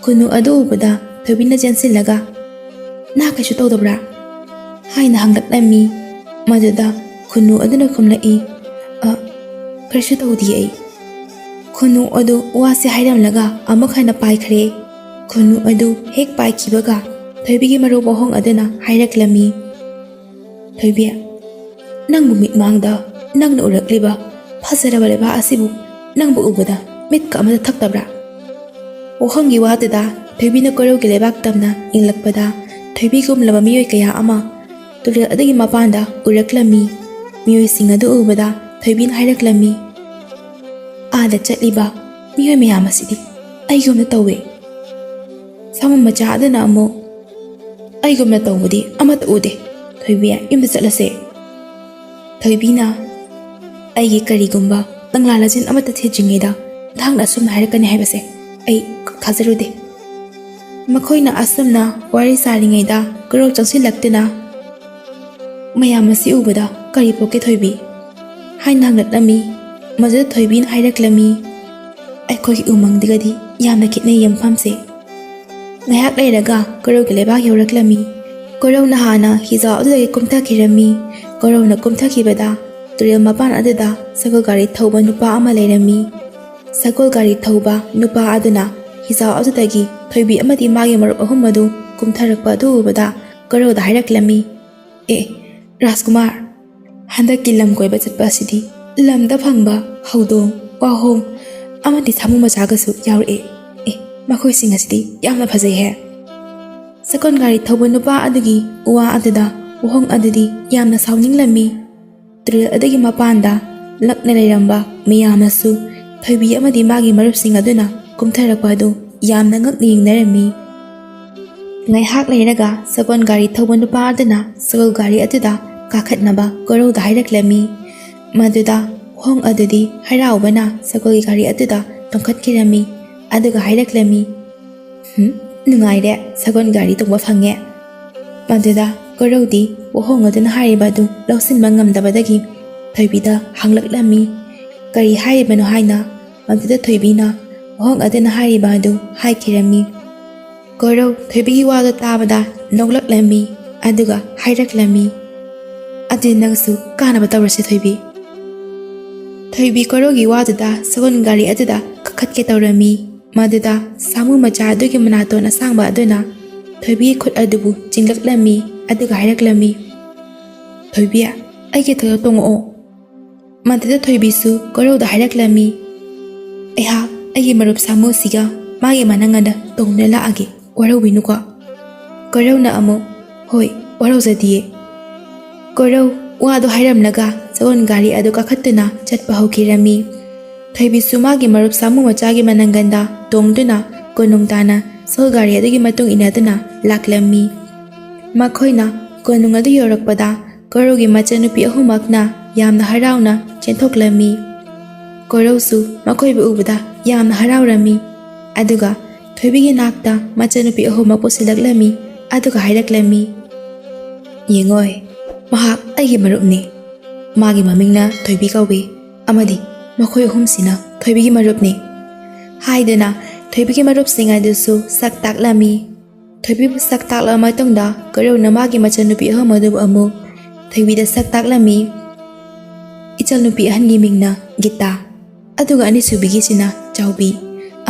ꯈꯨꯅꯨ ꯑꯗꯨ ꯎꯕꯗ ꯊꯣꯏꯕꯤꯅ ꯆꯦꯟꯁꯤꯜꯂꯒ, "ꯅꯍꯥꯛ ꯀꯩꯁꯨ ꯇꯧꯗꯕ꯭ꯔꯥ?" ꯍꯥꯏꯅ ꯍꯪꯂꯛꯂꯝꯃꯤ꯫ ꯃꯗꯨꯗ ꯈꯨꯅꯨ ꯑꯗꯨꯅ ꯈꯨꯝꯂꯛꯏ, "ꯑ, ꯀꯔꯤꯁꯨ ꯇꯧꯗꯤꯌꯦ ꯑꯩ꯫" ꯈꯨꯅꯨ ꯑꯗꯨ ꯋꯥꯁꯤ ꯍꯥꯏꯔꯝꯂꯒ ꯑꯃꯨꯛ ꯍꯟꯅ ꯄꯥꯏꯈ꯭ꯔꯦ꯫ ꯈꯨꯅꯨ ꯑꯗꯨ ꯍꯦꯛ ꯄꯥꯏꯈꯤꯕꯒ ꯊꯣꯏꯕꯤꯒꯤ ꯃꯔꯨꯞ ꯋꯥꯍꯣꯡ ꯑꯗꯨꯅ ꯍꯥꯏꯔꯛꯂꯝꯃꯤ, "ꯊꯣꯏꯕꯤ, ꯅꯪꯕꯨ ꯃꯤꯠꯃꯥꯡꯗ ꯅꯪꯅ ꯎꯔꯛꯂꯤꯕ ꯐꯖꯔꯕ ꯂꯩꯕꯥꯛ ꯑꯁꯤꯕꯨ ꯅꯪꯕꯨ ꯎꯕꯗ ꯃꯤꯠꯀ ꯑꯃꯇ ꯊꯛꯇꯕ꯭ꯔꯥ?" ꯋꯥꯍꯪꯒꯤ ꯋꯥꯗꯨꯗ ꯊꯣꯏꯕꯤꯅ ꯀꯣꯔꯧꯒꯤ ꯂꯩꯕꯥꯛ ꯇꯝꯅ ꯌꯦꯡꯂꯛꯄꯗ ꯊꯣꯏꯕꯤꯒꯨꯝꯂꯕ ꯃꯤꯑꯣꯏ ꯀꯌꯥ ꯑꯃ ꯇꯨꯔꯦꯜ ꯑꯗꯨꯒꯤ ꯃꯄꯥꯟꯗ ꯎꯔꯛꯂꯝꯃꯤ꯫ ꯃꯤꯑꯣꯏꯁꯤꯡ ꯑꯗꯨ ꯎꯕꯗ ꯊꯣꯏꯕꯤꯅ ꯍꯥꯏꯔꯛꯂꯝꯃꯤ, "ꯑꯥꯗ ꯆꯠꯂꯤꯕ ꯃꯤꯑꯣꯏ ꯃꯌꯥꯝ ꯑꯁꯤꯗꯤ ꯑꯩꯒꯨꯝꯅ ꯇꯧꯋꯦ꯫" ꯁꯥꯃꯨ ꯃꯆꯥ ꯑꯗꯨꯅ ꯑꯃꯨꯛ, "ꯑꯩꯒꯨꯝꯅ ꯇꯧꯕꯗꯤ ꯑꯃꯠꯇ ꯎꯗꯦ꯫ ꯊꯣꯏꯕꯤ, ꯌꯨꯝꯗ ꯆꯠꯂꯁꯦ꯫" ꯊꯣꯏꯕꯤꯅ, "ꯑꯩꯒꯤ ꯀꯔꯤꯒꯨꯝꯕ ꯂꯪꯂꯥ ꯂꯥꯏꯖꯟ ꯑꯃꯠꯇ ꯊꯤꯗ꯭ꯔꯤꯉꯩꯗ ꯅꯍꯥꯛꯅ ꯑꯁꯨꯝꯅ ꯍꯥꯏꯔꯛꯀꯅꯤ ꯍꯥꯏꯕꯁꯦ ꯑꯩ ꯊꯥꯖꯔꯨꯗꯦ꯫" ꯃꯈꯣꯏꯅ ꯑꯁꯨꯝꯅ ꯋꯥꯔꯤ ꯁꯥꯔꯤꯉꯩꯗ ꯀꯣꯔꯧ ꯆꯪꯁꯤꯜꯂꯛꯇꯨꯅ, "ꯃꯌꯥꯝ ꯑꯁꯤ ꯎꯕꯗ ꯀꯔꯤ ꯄꯣꯛꯀꯦ ꯊꯣꯏꯕꯤ?" ꯍꯥꯏꯅ ꯍꯪꯂꯛꯂꯝꯃꯤ꯫ ꯃꯗꯨꯗ ꯊꯣꯏꯕꯤꯅ ꯍꯥꯏꯔꯛꯂꯝꯃꯤ, "ꯑꯩꯈꯣꯏꯒꯤ ꯎꯃꯪꯗꯒꯗꯤ ꯌꯥꯝꯅ ꯈꯦꯠꯅꯩ ꯃꯐꯝꯁꯦ꯫ ꯉꯥꯏꯍꯥꯛ ꯂꯩꯔꯒ ꯀꯣꯔꯧꯒꯤ ꯂꯩꯕꯥꯛ ꯌꯧꯔꯛꯂꯝꯃꯤ꯫ ꯀꯣꯔꯧꯅ ꯍꯥꯟꯅ ꯍꯤꯖꯥꯎ ꯑꯗꯨꯗꯒꯤ ꯀꯨꯝꯊꯈꯤꯔꯝꯃꯤ꯫ ꯀꯣꯔꯧꯅ ꯀꯨꯝꯊꯈꯤꯕꯗ ꯇꯨꯔꯦꯜ ꯃꯄꯥꯟ ꯑꯗꯨꯗ ꯁꯒꯣꯜ ꯒꯥꯔꯤ ꯊꯧꯕ ꯅꯨꯄꯥ ꯑꯃ ꯂꯩꯔꯝꯃꯤ꯫ ꯁꯒꯣꯜ ꯒꯥꯔꯤ ꯊꯧꯕ ꯅꯨꯄꯥ ꯑꯗꯨꯅ ꯍꯤꯖꯥꯎ ꯑꯗꯨꯗꯒꯤ ꯊꯣꯏꯕꯤ ꯑꯃꯗꯤ ꯃꯥꯒꯤ ꯃꯔꯨꯞ ꯑꯍꯨꯝ ꯑꯗꯨ ꯀꯨꯝꯊꯔꯛꯄ ꯑꯗꯨ ꯎꯕꯗ ꯀꯣꯔꯧꯗ ꯍꯥꯏꯔꯛꯂꯝꯃꯤ, "ꯑꯦ, ꯔꯥꯖꯀꯨꯃꯥꯔ, ꯍꯟꯗꯛꯀꯤ ꯂꯝ ꯀꯣꯏꯕ ꯆꯠꯄ ꯑꯁꯤꯗꯤ ꯂꯝꯗ ꯐꯪꯕ ꯍꯧꯗꯣꯡ, ꯋꯥꯍꯣꯡ ꯑꯃꯗꯤ ꯁꯥꯃꯨ ꯃꯆꯥꯒꯁꯨ ꯌꯥꯎꯔꯛꯑꯦ꯫ ꯑꯦ, ꯃꯈꯣꯏꯁꯤꯡ ꯑꯁꯤꯗꯤ ꯌꯥꯝꯅ ꯐꯖꯩꯍꯦ!" ꯁꯒꯣꯜ ꯒꯥꯔꯤ ꯊꯧꯕ ꯅꯨꯄꯥ ꯑꯗꯨꯒꯤ ꯋꯥ ꯑꯗꯨꯗ ꯋꯥꯍꯣꯡ ꯑꯗꯨꯗꯤ ꯌꯥꯝꯅ ꯁꯥꯎꯅꯤꯡꯂꯝꯃꯤ꯫ ꯇꯨꯔꯦꯜ ꯑꯗꯨꯒꯤ ꯃꯄꯥꯟꯗ ꯂꯛꯅ ꯂꯩꯔꯝꯕ ꯃꯤꯌꯥꯝꯅꯁꯨ ꯊꯣꯏꯕꯤ ꯑꯃꯗꯤ ꯃꯥꯒꯤ ꯃꯔꯨꯞꯁꯤꯡ ꯑꯗꯨꯅ ꯀꯨꯝꯊꯔꯛꯄ ꯑꯗꯨ ꯌꯥꯝꯅ ꯉꯛꯅ ꯌꯦꯡꯅꯔꯝꯃꯤ꯫ ꯉꯥꯏꯍꯥꯛ ꯂꯩꯔꯒ ꯁꯒꯣꯜ ꯒꯥꯔꯤ ꯊꯧꯕ ꯅꯨꯄꯥ ꯑꯗꯨꯅ ꯁꯒꯣꯜ ꯒꯥꯔꯤ ꯑꯗꯨꯗ ꯀꯥꯈꯠꯅꯕ ꯀꯣꯔꯧꯗ ꯍꯥꯏꯔꯛꯂꯝꯃꯤ꯫ ꯃꯗꯨꯗ ꯋꯥꯍꯣꯡ ꯑꯗꯨꯗꯤ ꯍꯔꯥꯎꯕꯅ ꯁꯒꯣꯜꯒꯤ ꯒꯥꯔꯤ ꯑꯗꯨꯗ ꯇꯣꯡꯈꯠꯈꯤꯔꯝꯃꯤ꯫ ꯑꯗꯨꯒ ꯍꯥꯏꯔꯛꯂꯝꯃꯤ, "ꯍꯨꯝ, ꯅꯨꯡꯉꯥꯏꯔꯦ, ꯁꯒꯣꯜ ꯒꯥꯔꯤ ꯇꯣꯡꯕ ꯐꯪꯉꯦ꯫" ꯃꯗꯨꯗ ꯀꯣꯔꯧꯗꯤ ꯋꯥꯍꯣꯡ ꯑꯗꯨꯅ ꯍꯥꯏꯔꯤꯕ ꯑꯗꯨ ꯂꯧꯁꯤꯟꯕ ꯉꯝꯗꯕꯗꯒꯤ ꯊꯣꯏꯕꯤꯗ ꯍꯪꯂꯛꯂꯝꯃꯤ, "ꯀꯔꯤ ꯍꯥꯏꯔꯤꯕꯅꯣ?" ꯍꯥꯏꯅ꯫ ꯃꯗꯨꯗ ꯊꯣꯏꯕꯤꯅ ꯋꯥꯍꯣꯡ ꯑꯗꯨꯅ ꯍꯥꯏꯔꯤꯕ ꯑꯗꯨ ꯍꯥꯏꯈꯤꯔꯝꯃꯤ꯫ ꯀꯣꯔꯧ ꯊꯣꯏꯕꯤꯒꯤ ꯋꯥꯗꯨ ꯇꯥꯕꯗ ꯅꯣꯛꯂꯛꯂꯝꯃꯤ, ꯑꯗꯨꯒ ꯍꯥꯏꯔꯛꯂꯝꯃꯤ, "ꯑꯗꯨ ꯅꯪꯁꯨ ꯀꯥꯅꯕ ꯇꯧꯔꯁꯦ, ꯊꯣꯏꯕꯤ꯫" ꯊꯣꯏꯕꯤ ꯀꯣꯔꯧꯒꯤ ꯋꯥꯗꯨꯗ ꯁꯒꯣꯜ ꯒꯥꯔꯤ ꯑꯗꯨꯗ ꯀꯥꯈꯠꯀꯦ ꯇꯧꯔꯝꯃꯤ꯫ ꯃꯗꯨꯗ ꯁꯥꯃꯨ ꯃꯆꯥ ꯑꯗꯨꯒꯤ ꯃꯅꯥꯇꯣꯟ ꯑꯁꯥꯡꯕ ꯑꯗꯨꯅ ꯊꯣꯏꯕꯤꯒꯤ ꯈꯨꯠ ꯑꯗꯨꯕꯨ ꯆꯤꯡꯂꯛꯂꯝꯃꯤ, ꯑꯗꯨꯒ ꯍꯥꯏꯔꯛꯂꯝꯃꯤ, "ꯊꯣꯏꯕꯤ, ꯑꯩꯒꯤ ꯏꯊꯛꯇ ꯇꯣꯡꯉꯛꯑꯣ꯫" ꯃꯗꯨꯗ ꯊꯣꯏꯕꯤꯁꯨ ꯀꯣꯔꯧꯗ ꯍꯥꯏꯔꯛꯂꯝꯃꯤ, "ꯑꯩꯍꯥꯛ ꯑꯩꯒꯤ ꯃꯔꯨꯞ ꯁꯥꯃꯨꯁꯤꯒ ꯃꯥꯒꯤ ꯃꯅꯪꯒꯟꯗ ꯇꯣꯡꯗꯨꯅ ꯂꯥꯛꯑꯒꯦ, ꯋꯥꯔꯧꯕꯤꯅꯨꯀꯣ꯫" ꯀꯣꯔꯧꯅ ꯑꯃꯨꯛ, "ꯍꯣꯏ, ꯋꯥꯔꯧꯖꯗꯤꯌꯦ꯫" ꯀꯣꯔꯧ ꯋꯥꯗꯨ ꯍꯥꯏꯔꯝꯂꯒ ꯁꯒꯣꯜ ꯒꯥꯔꯤ ꯑꯗꯨ ꯀꯥꯈꯠꯇꯨꯅ ꯆꯠꯄ ꯍꯧꯈꯤꯔꯝꯃꯤ꯫ ꯊꯣꯏꯕꯤꯁꯨ ꯃꯥꯒꯤ ꯃꯔꯨꯞ ꯁꯥꯃꯨ ꯃꯆꯥꯒꯤ ꯃꯅꯪꯒꯟꯗ ꯇꯣꯡꯗꯨꯅ ꯀꯣꯅꯨꯡ ꯇꯥꯅ ꯁꯒꯣꯜ ꯒꯥꯔꯤ ꯑꯗꯨꯒꯤ ꯃꯇꯨꯡ ꯏꯟꯅꯗꯨꯅ ꯂꯥꯛꯂꯝꯃꯤ꯫ ꯃꯈꯣꯏꯅ ꯀꯣꯅꯨꯡ ꯑꯗꯨ ꯌꯧꯔꯛꯄꯗ ꯀꯣꯔꯧꯒꯤ ꯃꯆꯟꯅꯨꯄꯤ ꯑꯍꯨꯝꯃꯛꯅ ꯌꯥꯝꯅ ꯍꯔꯥꯎꯅ ꯆꯦꯟꯊꯣꯛꯂꯝꯃꯤ꯫ ꯀꯣꯔꯧꯁꯨ ꯃꯈꯣꯏꯕꯨ ꯎꯕꯗ ꯌꯥꯝꯅ ꯍꯔꯥꯎꯔꯝꯃꯤ꯫ ꯑꯗꯨꯒ ꯊꯣꯏꯕꯤꯒꯤ ꯅꯥꯛꯇ ꯃꯆꯟꯅꯨꯄꯤ ꯑꯍꯨꯝꯃꯛ ꯄꯨꯁꯤꯜꯂꯛꯂꯝꯃꯤ꯫ ꯑꯗꯨꯒ ꯍꯥꯏꯔꯛꯂꯝꯃꯤ, "ꯌꯦꯡꯉꯣꯏ, "ꯃꯍꯥꯛ ꯑꯩꯒꯤ ꯃꯔꯨꯞꯅꯤ꯫ ꯃꯥꯒꯤ ꯃꯃꯤꯡꯅ ꯊꯣꯏꯕꯤ ꯀꯧꯏ, ꯑꯃꯗꯤ ꯃꯈꯣꯏ ꯑꯍꯨꯝꯁꯤꯅ ꯊꯣꯏꯕꯤꯒꯤ ꯃꯔꯨꯞꯅꯤ" ꯍꯥꯏꯗꯨꯅ ꯊꯣꯏꯕꯤꯒꯤ ꯃꯔꯨꯞꯁꯤꯡ ꯑꯗꯨꯁꯨ ꯁꯛ ꯇꯥꯛꯂꯝꯃꯤ꯫ ꯊꯣꯏꯕꯤꯕꯨ ꯁꯛ ꯇꯥꯛꯂꯕ ꯃꯇꯨꯡꯗ ꯀꯣꯏꯔꯧꯅ ꯃꯥꯒꯤ ꯃꯆꯟꯅꯨꯄꯤ ꯑꯍꯨꯝ ꯑꯗꯨꯕꯨ ꯑꯃꯨꯛ ꯊꯣꯏꯕꯤꯗ ꯁꯛ ꯇꯥꯛꯂꯝꯃꯤ꯫ ꯏꯆꯜꯅꯨꯄꯤ ꯑꯍꯟꯒꯤ ꯃꯤꯡꯅ ꯒꯤꯇꯥ, ꯑꯗꯨꯒ ꯑꯅꯤꯁꯨꯕꯤꯒꯤꯁꯤꯅ ꯆꯥꯎꯕꯤ,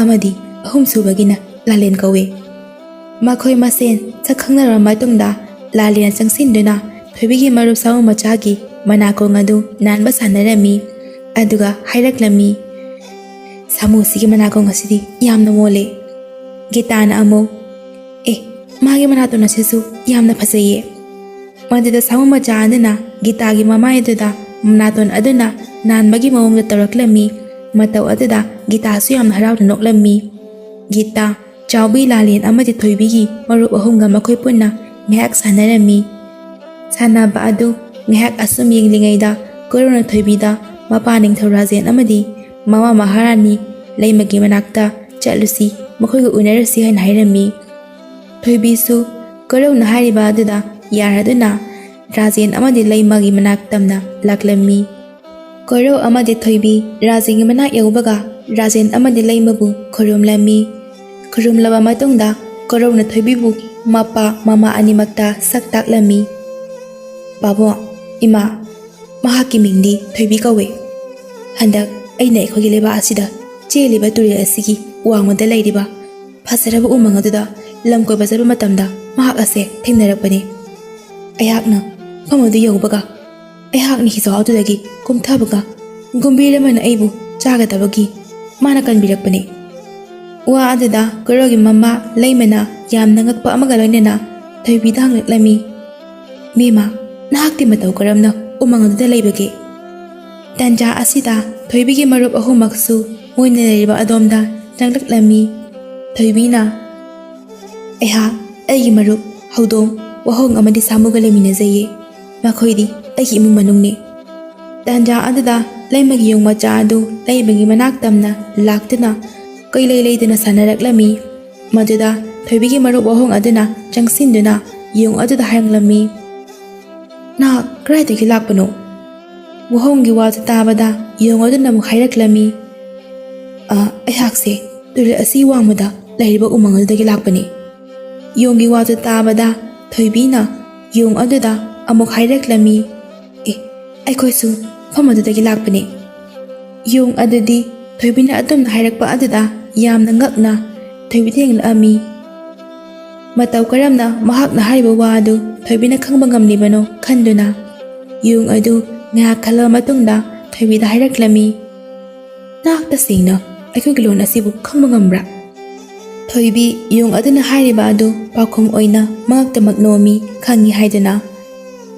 ꯑꯃꯗꯤ ꯑꯍꯨꯝꯁꯨꯕꯒꯤꯅ ꯂꯥꯂꯦꯟ ꯀꯧꯏ꯫ ꯃꯈꯣꯏ ꯃꯁꯦꯟ ꯁꯛ ꯈꯪꯅꯔꯕ ꯃꯇꯨꯡꯗ ꯂꯥꯂꯦꯟꯅ ꯆꯪꯁꯤꯟꯗꯨꯅ ꯊꯣꯏꯕꯤꯒꯤ ꯃꯔꯨꯞ ꯁꯥꯃꯨ ꯃꯆꯥꯒꯤ ꯃꯅꯥꯀꯣꯡ ꯑꯗꯨ ꯅꯥꯟꯕ ꯁꯥꯟꯅꯔꯝꯃꯤ꯫ ꯑꯗꯨꯒ ꯍꯥꯏꯔꯛꯂꯝꯃꯤ, "ꯁꯥꯃꯨꯁꯤꯒꯤ ꯃꯅꯥꯀꯣꯡ ꯑꯁꯤꯗꯤ ꯌꯥꯝꯅ ꯃꯣꯜꯂꯦ"꯫ ꯒꯤꯇꯥꯅ ꯑꯃꯨꯛ, "ꯑꯦ, ꯃꯥꯒꯤ ꯃꯅꯥꯇꯣꯟ ꯑꯁꯤꯁꯨ ꯌꯥꯝꯅ ꯐꯖꯩꯌꯦ"꯫ ꯃꯗꯨꯗ ꯁꯥꯃꯨ ꯃꯆꯥ ꯑꯗꯨꯅ ꯒꯤꯇꯥꯒꯤ ꯃꯃꯥꯏ ꯑꯗꯨꯗ ꯃꯅꯥꯇꯣꯟ ꯑꯗꯨꯅ ꯅꯥꯟꯕꯒꯤ ꯃꯑꯣꯡꯗ ꯇꯧꯔꯛꯂꯝꯃꯤ꯫ ꯃꯇꯧ ꯑꯗꯨꯗ ꯒꯤꯇꯥꯁꯨ ꯌꯥꯝꯅ ꯍꯔꯥꯎꯅ ꯅꯣꯛꯂꯝꯃꯤ꯫ ꯒꯤꯇꯥ, ꯆꯥꯎꯕꯤ, ꯂꯥꯂꯦꯟ ꯑꯃꯗꯤ ꯊꯣꯏꯕꯤꯒꯤ ꯃꯔꯨꯞ ꯑꯍꯨꯝꯒ ꯃꯈꯣꯏ ꯄꯨꯟꯅ ꯉꯥꯏꯍꯥꯛ ꯁꯥꯟꯅꯔꯝꯃꯤ꯫ ꯁꯥꯟꯅꯕ ꯑꯗꯨ ꯉꯥꯏꯍꯥꯛ ꯑꯁꯨꯝ ꯌꯦꯡꯂꯤꯉꯩꯗ ꯀꯣꯔꯧꯅ ꯊꯣꯏꯕꯤꯗ ꯃꯄꯥ ꯅꯤꯡꯊꯧ ꯔꯥꯖꯦꯟ ꯑꯃꯗꯤ ꯃꯃꯥ ꯃꯍꯥꯔꯥꯅꯤ ꯂꯩꯃꯒꯤ ꯃꯅꯥꯛꯇ ꯆꯠꯂꯨꯁꯤ, ꯃꯈꯣꯏꯒ ꯎꯅꯔꯨꯁꯤ ꯍꯥꯏꯅ ꯍꯥꯏꯔꯝꯃꯤ꯫ ꯊꯣꯏꯕꯤꯁꯨ ꯀꯣꯔꯧꯅ ꯍꯥꯏꯔꯤꯕ ꯑꯗꯨꯗ ꯌꯥꯔꯗꯨꯅ ꯔꯥꯖꯦꯟ ꯑꯃꯗꯤ ꯂꯩꯃꯒꯤ ꯃꯅꯥꯛ ꯇꯝꯅ ꯂꯥꯛꯂꯝꯃꯤ꯫ ꯀꯣꯔꯧ ꯑꯃꯗꯤ ꯊꯣꯏꯕꯤ ꯔꯥꯖꯦꯟꯒꯤ ꯃꯅꯥꯛ ꯌꯧꯕꯒ ꯔꯥꯖꯦꯟ ꯑꯃꯗꯤ ꯂꯩꯃꯕꯨ ꯈꯨꯔꯨꯝꯂꯝꯃꯤ꯫ ꯈꯨꯔꯨꯝꯂꯕ ꯃꯇꯨꯡꯗ ꯀꯣꯔꯧꯅ ꯊꯣꯏꯕꯤꯕꯨ ꯃꯄꯥ ꯃꯃꯥ ꯑꯅꯤꯃꯛꯇ ꯁꯛ ꯇꯥꯛꯂꯝꯃꯤ꯫ "ꯄꯥꯕꯨꯡ, ꯏꯃꯥ, ꯃꯍꯥꯛꯀꯤ ꯃꯤꯡꯗꯤ ꯊꯣꯏꯕꯤ ꯀꯧꯏ꯫ ꯍꯟꯗꯛ ꯑꯩꯅ ꯑꯩꯈꯣꯏꯒꯤ ꯂꯩꯕꯥꯛ ꯑꯁꯤꯗ ꯆꯦꯜꯂꯤꯕ ꯇꯨꯔꯦꯜ ꯑꯁꯤꯒꯤ ꯋꯥꯡꯃꯗ ꯂꯩꯔꯤꯕ ꯐꯖꯔꯕ ꯎꯃꯪ ꯑꯗꯨꯗ ꯂꯝ ꯀꯣꯏꯕ ꯆꯠꯄ ꯃꯇꯝꯗ ꯃꯍꯥꯛ ꯑꯁꯦ ꯊꯦꯡꯅꯔꯛꯄꯅꯤ꯫ ꯑꯩꯍꯥꯛꯅ ꯃꯐꯝ ꯑꯗꯨ ꯌꯧꯕꯒ ꯑꯩꯍꯥꯛꯅ ꯍꯤꯖꯥꯎ ꯑꯗꯨꯗꯒꯤ ꯀꯨꯝꯊꯕꯒ ꯒꯨꯝꯕꯤꯔ ꯑꯃꯅ ꯑꯩꯕꯨ ꯆꯥꯒꯗꯕꯒꯤ ꯃꯥꯅ ꯀꯟꯕꯤꯔꯛꯄꯅꯤ"꯫ ꯋꯥ ꯑꯗꯨꯗ ꯀꯣꯔꯧꯒꯤ ꯃꯃꯥ ꯂꯩꯃꯅ ꯌꯥꯝꯅ ꯉꯛꯄ ꯑꯃꯒ ꯂꯣꯏꯅꯅ ꯊꯣꯏꯕꯤꯗ ꯍꯪꯂꯛꯂꯝꯃꯤ, "ꯃꯦꯝꯃ, ꯅꯍꯥꯛꯇꯤ ꯃꯇꯧ ꯀꯔꯝꯅ ꯎꯃꯪ ꯑꯗꯨꯗ ꯂꯩꯕꯒꯦ?" ꯇꯟꯖꯥ ꯑꯁꯤꯗ ꯊꯣꯏꯕꯤꯒꯤ ꯃꯔꯨꯞ ꯑꯍꯨꯝꯃꯛꯁꯨ ꯃꯣꯏꯅ ꯂꯩꯔꯤꯕ ꯑꯗꯣꯝꯗ ꯆꯪꯂꯛꯂꯝꯃꯤ꯫ ꯊꯣꯏꯕꯤꯅ, "ꯑꯩꯍꯥꯛ ꯑꯩꯒꯤ ꯃꯔꯨꯞ ꯍꯧꯗꯣꯡ, ꯋꯥꯍꯣꯡ ꯑꯃꯗꯤ ꯁꯥꯃꯨꯒ ꯂꯩꯃꯤꯟꯅꯖꯩꯌꯦ꯫ ꯃꯈꯣꯏꯗꯤ ꯑꯩꯒꯤ ꯏꯃꯨꯡ ꯃꯅꯨꯡꯅꯤ"꯫ ꯇꯟꯖꯥ ꯑꯗꯨꯗ ꯂꯩꯃꯒꯤ ꯌꯣꯡ ꯃꯆꯥ ꯑꯗꯨ ꯂꯩꯃꯒꯤ ꯃꯅꯥꯛ ꯇꯝꯅ ꯂꯥꯛꯇꯨꯅ ꯀꯣꯏꯂꯩ ꯂꯩꯗꯨꯅ ꯁꯥꯟꯅꯔꯛꯂꯝꯃꯤ꯫ ꯃꯗꯨꯗ ꯊꯣꯏꯕꯤꯒꯤ ꯃꯔꯨꯞ ꯋꯥꯍꯣꯡ ꯑꯗꯨꯅ ꯆꯪꯁꯤꯟꯗꯨꯅ ꯌꯣꯡ ꯑꯗꯨꯗ ꯍꯥꯏꯔꯝꯂꯝꯃꯤ, "ꯅꯍꯥꯛ ꯀꯗꯥꯏꯗꯒꯤ ꯂꯥꯛꯄꯅꯣ?" ꯋꯥꯍꯣꯡꯒꯤ ꯋꯥꯗꯨ ꯇꯥꯕꯗ ꯌꯣꯡ ꯑꯗꯨꯅ ꯑꯃꯨꯛ ꯍꯥꯏꯔꯛꯂꯝꯃꯤ, "ꯑ, ꯑꯩꯍꯥꯛꯁꯦ ꯇꯨꯔꯦꯜ ꯑꯁꯤ ꯋꯥꯡꯃꯗ ꯂꯩꯔꯤꯕ ꯎꯃꯪ ꯑꯗꯨꯗꯒꯤ ꯂꯥꯛꯄꯅꯤ꯫" ꯌꯣꯡꯒꯤ ꯋꯥꯗꯨ ꯇꯥꯕꯗ ꯊꯣꯏꯕꯤꯅ ꯌꯣꯡ ꯑꯗꯨꯗ ꯑꯃꯨꯛ ꯍꯥꯏꯔꯛꯂꯝꯃꯤ, "ꯑꯦ, ꯑꯩꯈꯣꯏꯁꯨ ꯃꯐꯝ ꯑꯗꯨꯗꯒꯤ ꯂꯥꯛꯄꯅꯤ꯫" ꯌꯣꯡ ꯑꯗꯨꯗꯤ ꯊꯣꯏꯕꯤꯅ ꯑꯗꯨꯝꯅ ꯍꯥꯏꯔꯛꯄ ꯑꯗꯨꯗ ꯌꯥꯝꯅ ꯉꯛꯅ ꯊꯣꯏꯕꯤꯗ ꯌꯦꯡꯂꯛꯑꯝꯃꯤ꯫ ꯃꯇꯧ ꯀꯔꯝꯅ ꯃꯍꯥꯛꯅ ꯍꯥꯏꯔꯤꯕ ꯋꯥ ꯑꯗꯨ ꯊꯣꯏꯕꯤꯅ ꯈꯪꯕ ꯉꯝꯂꯤꯕꯅꯣ ꯈꯟꯗꯨꯅ ꯌꯣꯡ ꯑꯗꯨ ꯉꯥꯏꯍꯥꯛ ꯈꯜꯂꯕ ꯃꯇꯨꯡꯗ ꯊꯣꯏꯕꯤꯗ ꯍꯥꯏꯔꯛꯂꯝꯃꯤ, "ꯅꯍꯥꯛ ꯇꯁꯦꯡꯅ ꯑꯩꯈꯣꯏꯒꯤ ꯂꯣꯟ ꯑꯁꯤꯕꯨ ꯈꯪꯕ ꯉꯝꯕ꯭ꯔꯥ?" ꯊꯣꯏꯕꯤ ꯌꯣꯡ ꯑꯗꯨꯅ ꯍꯥꯏꯔꯤꯕ ꯑꯗꯨ ꯄꯥꯎꯈꯨꯝ ꯑꯣꯏꯅ ꯃꯉꯛꯇꯃꯛ ꯅꯣꯝꯃꯤ, ꯈꯪꯉꯤ ꯍꯥꯏꯗꯨꯅ꯫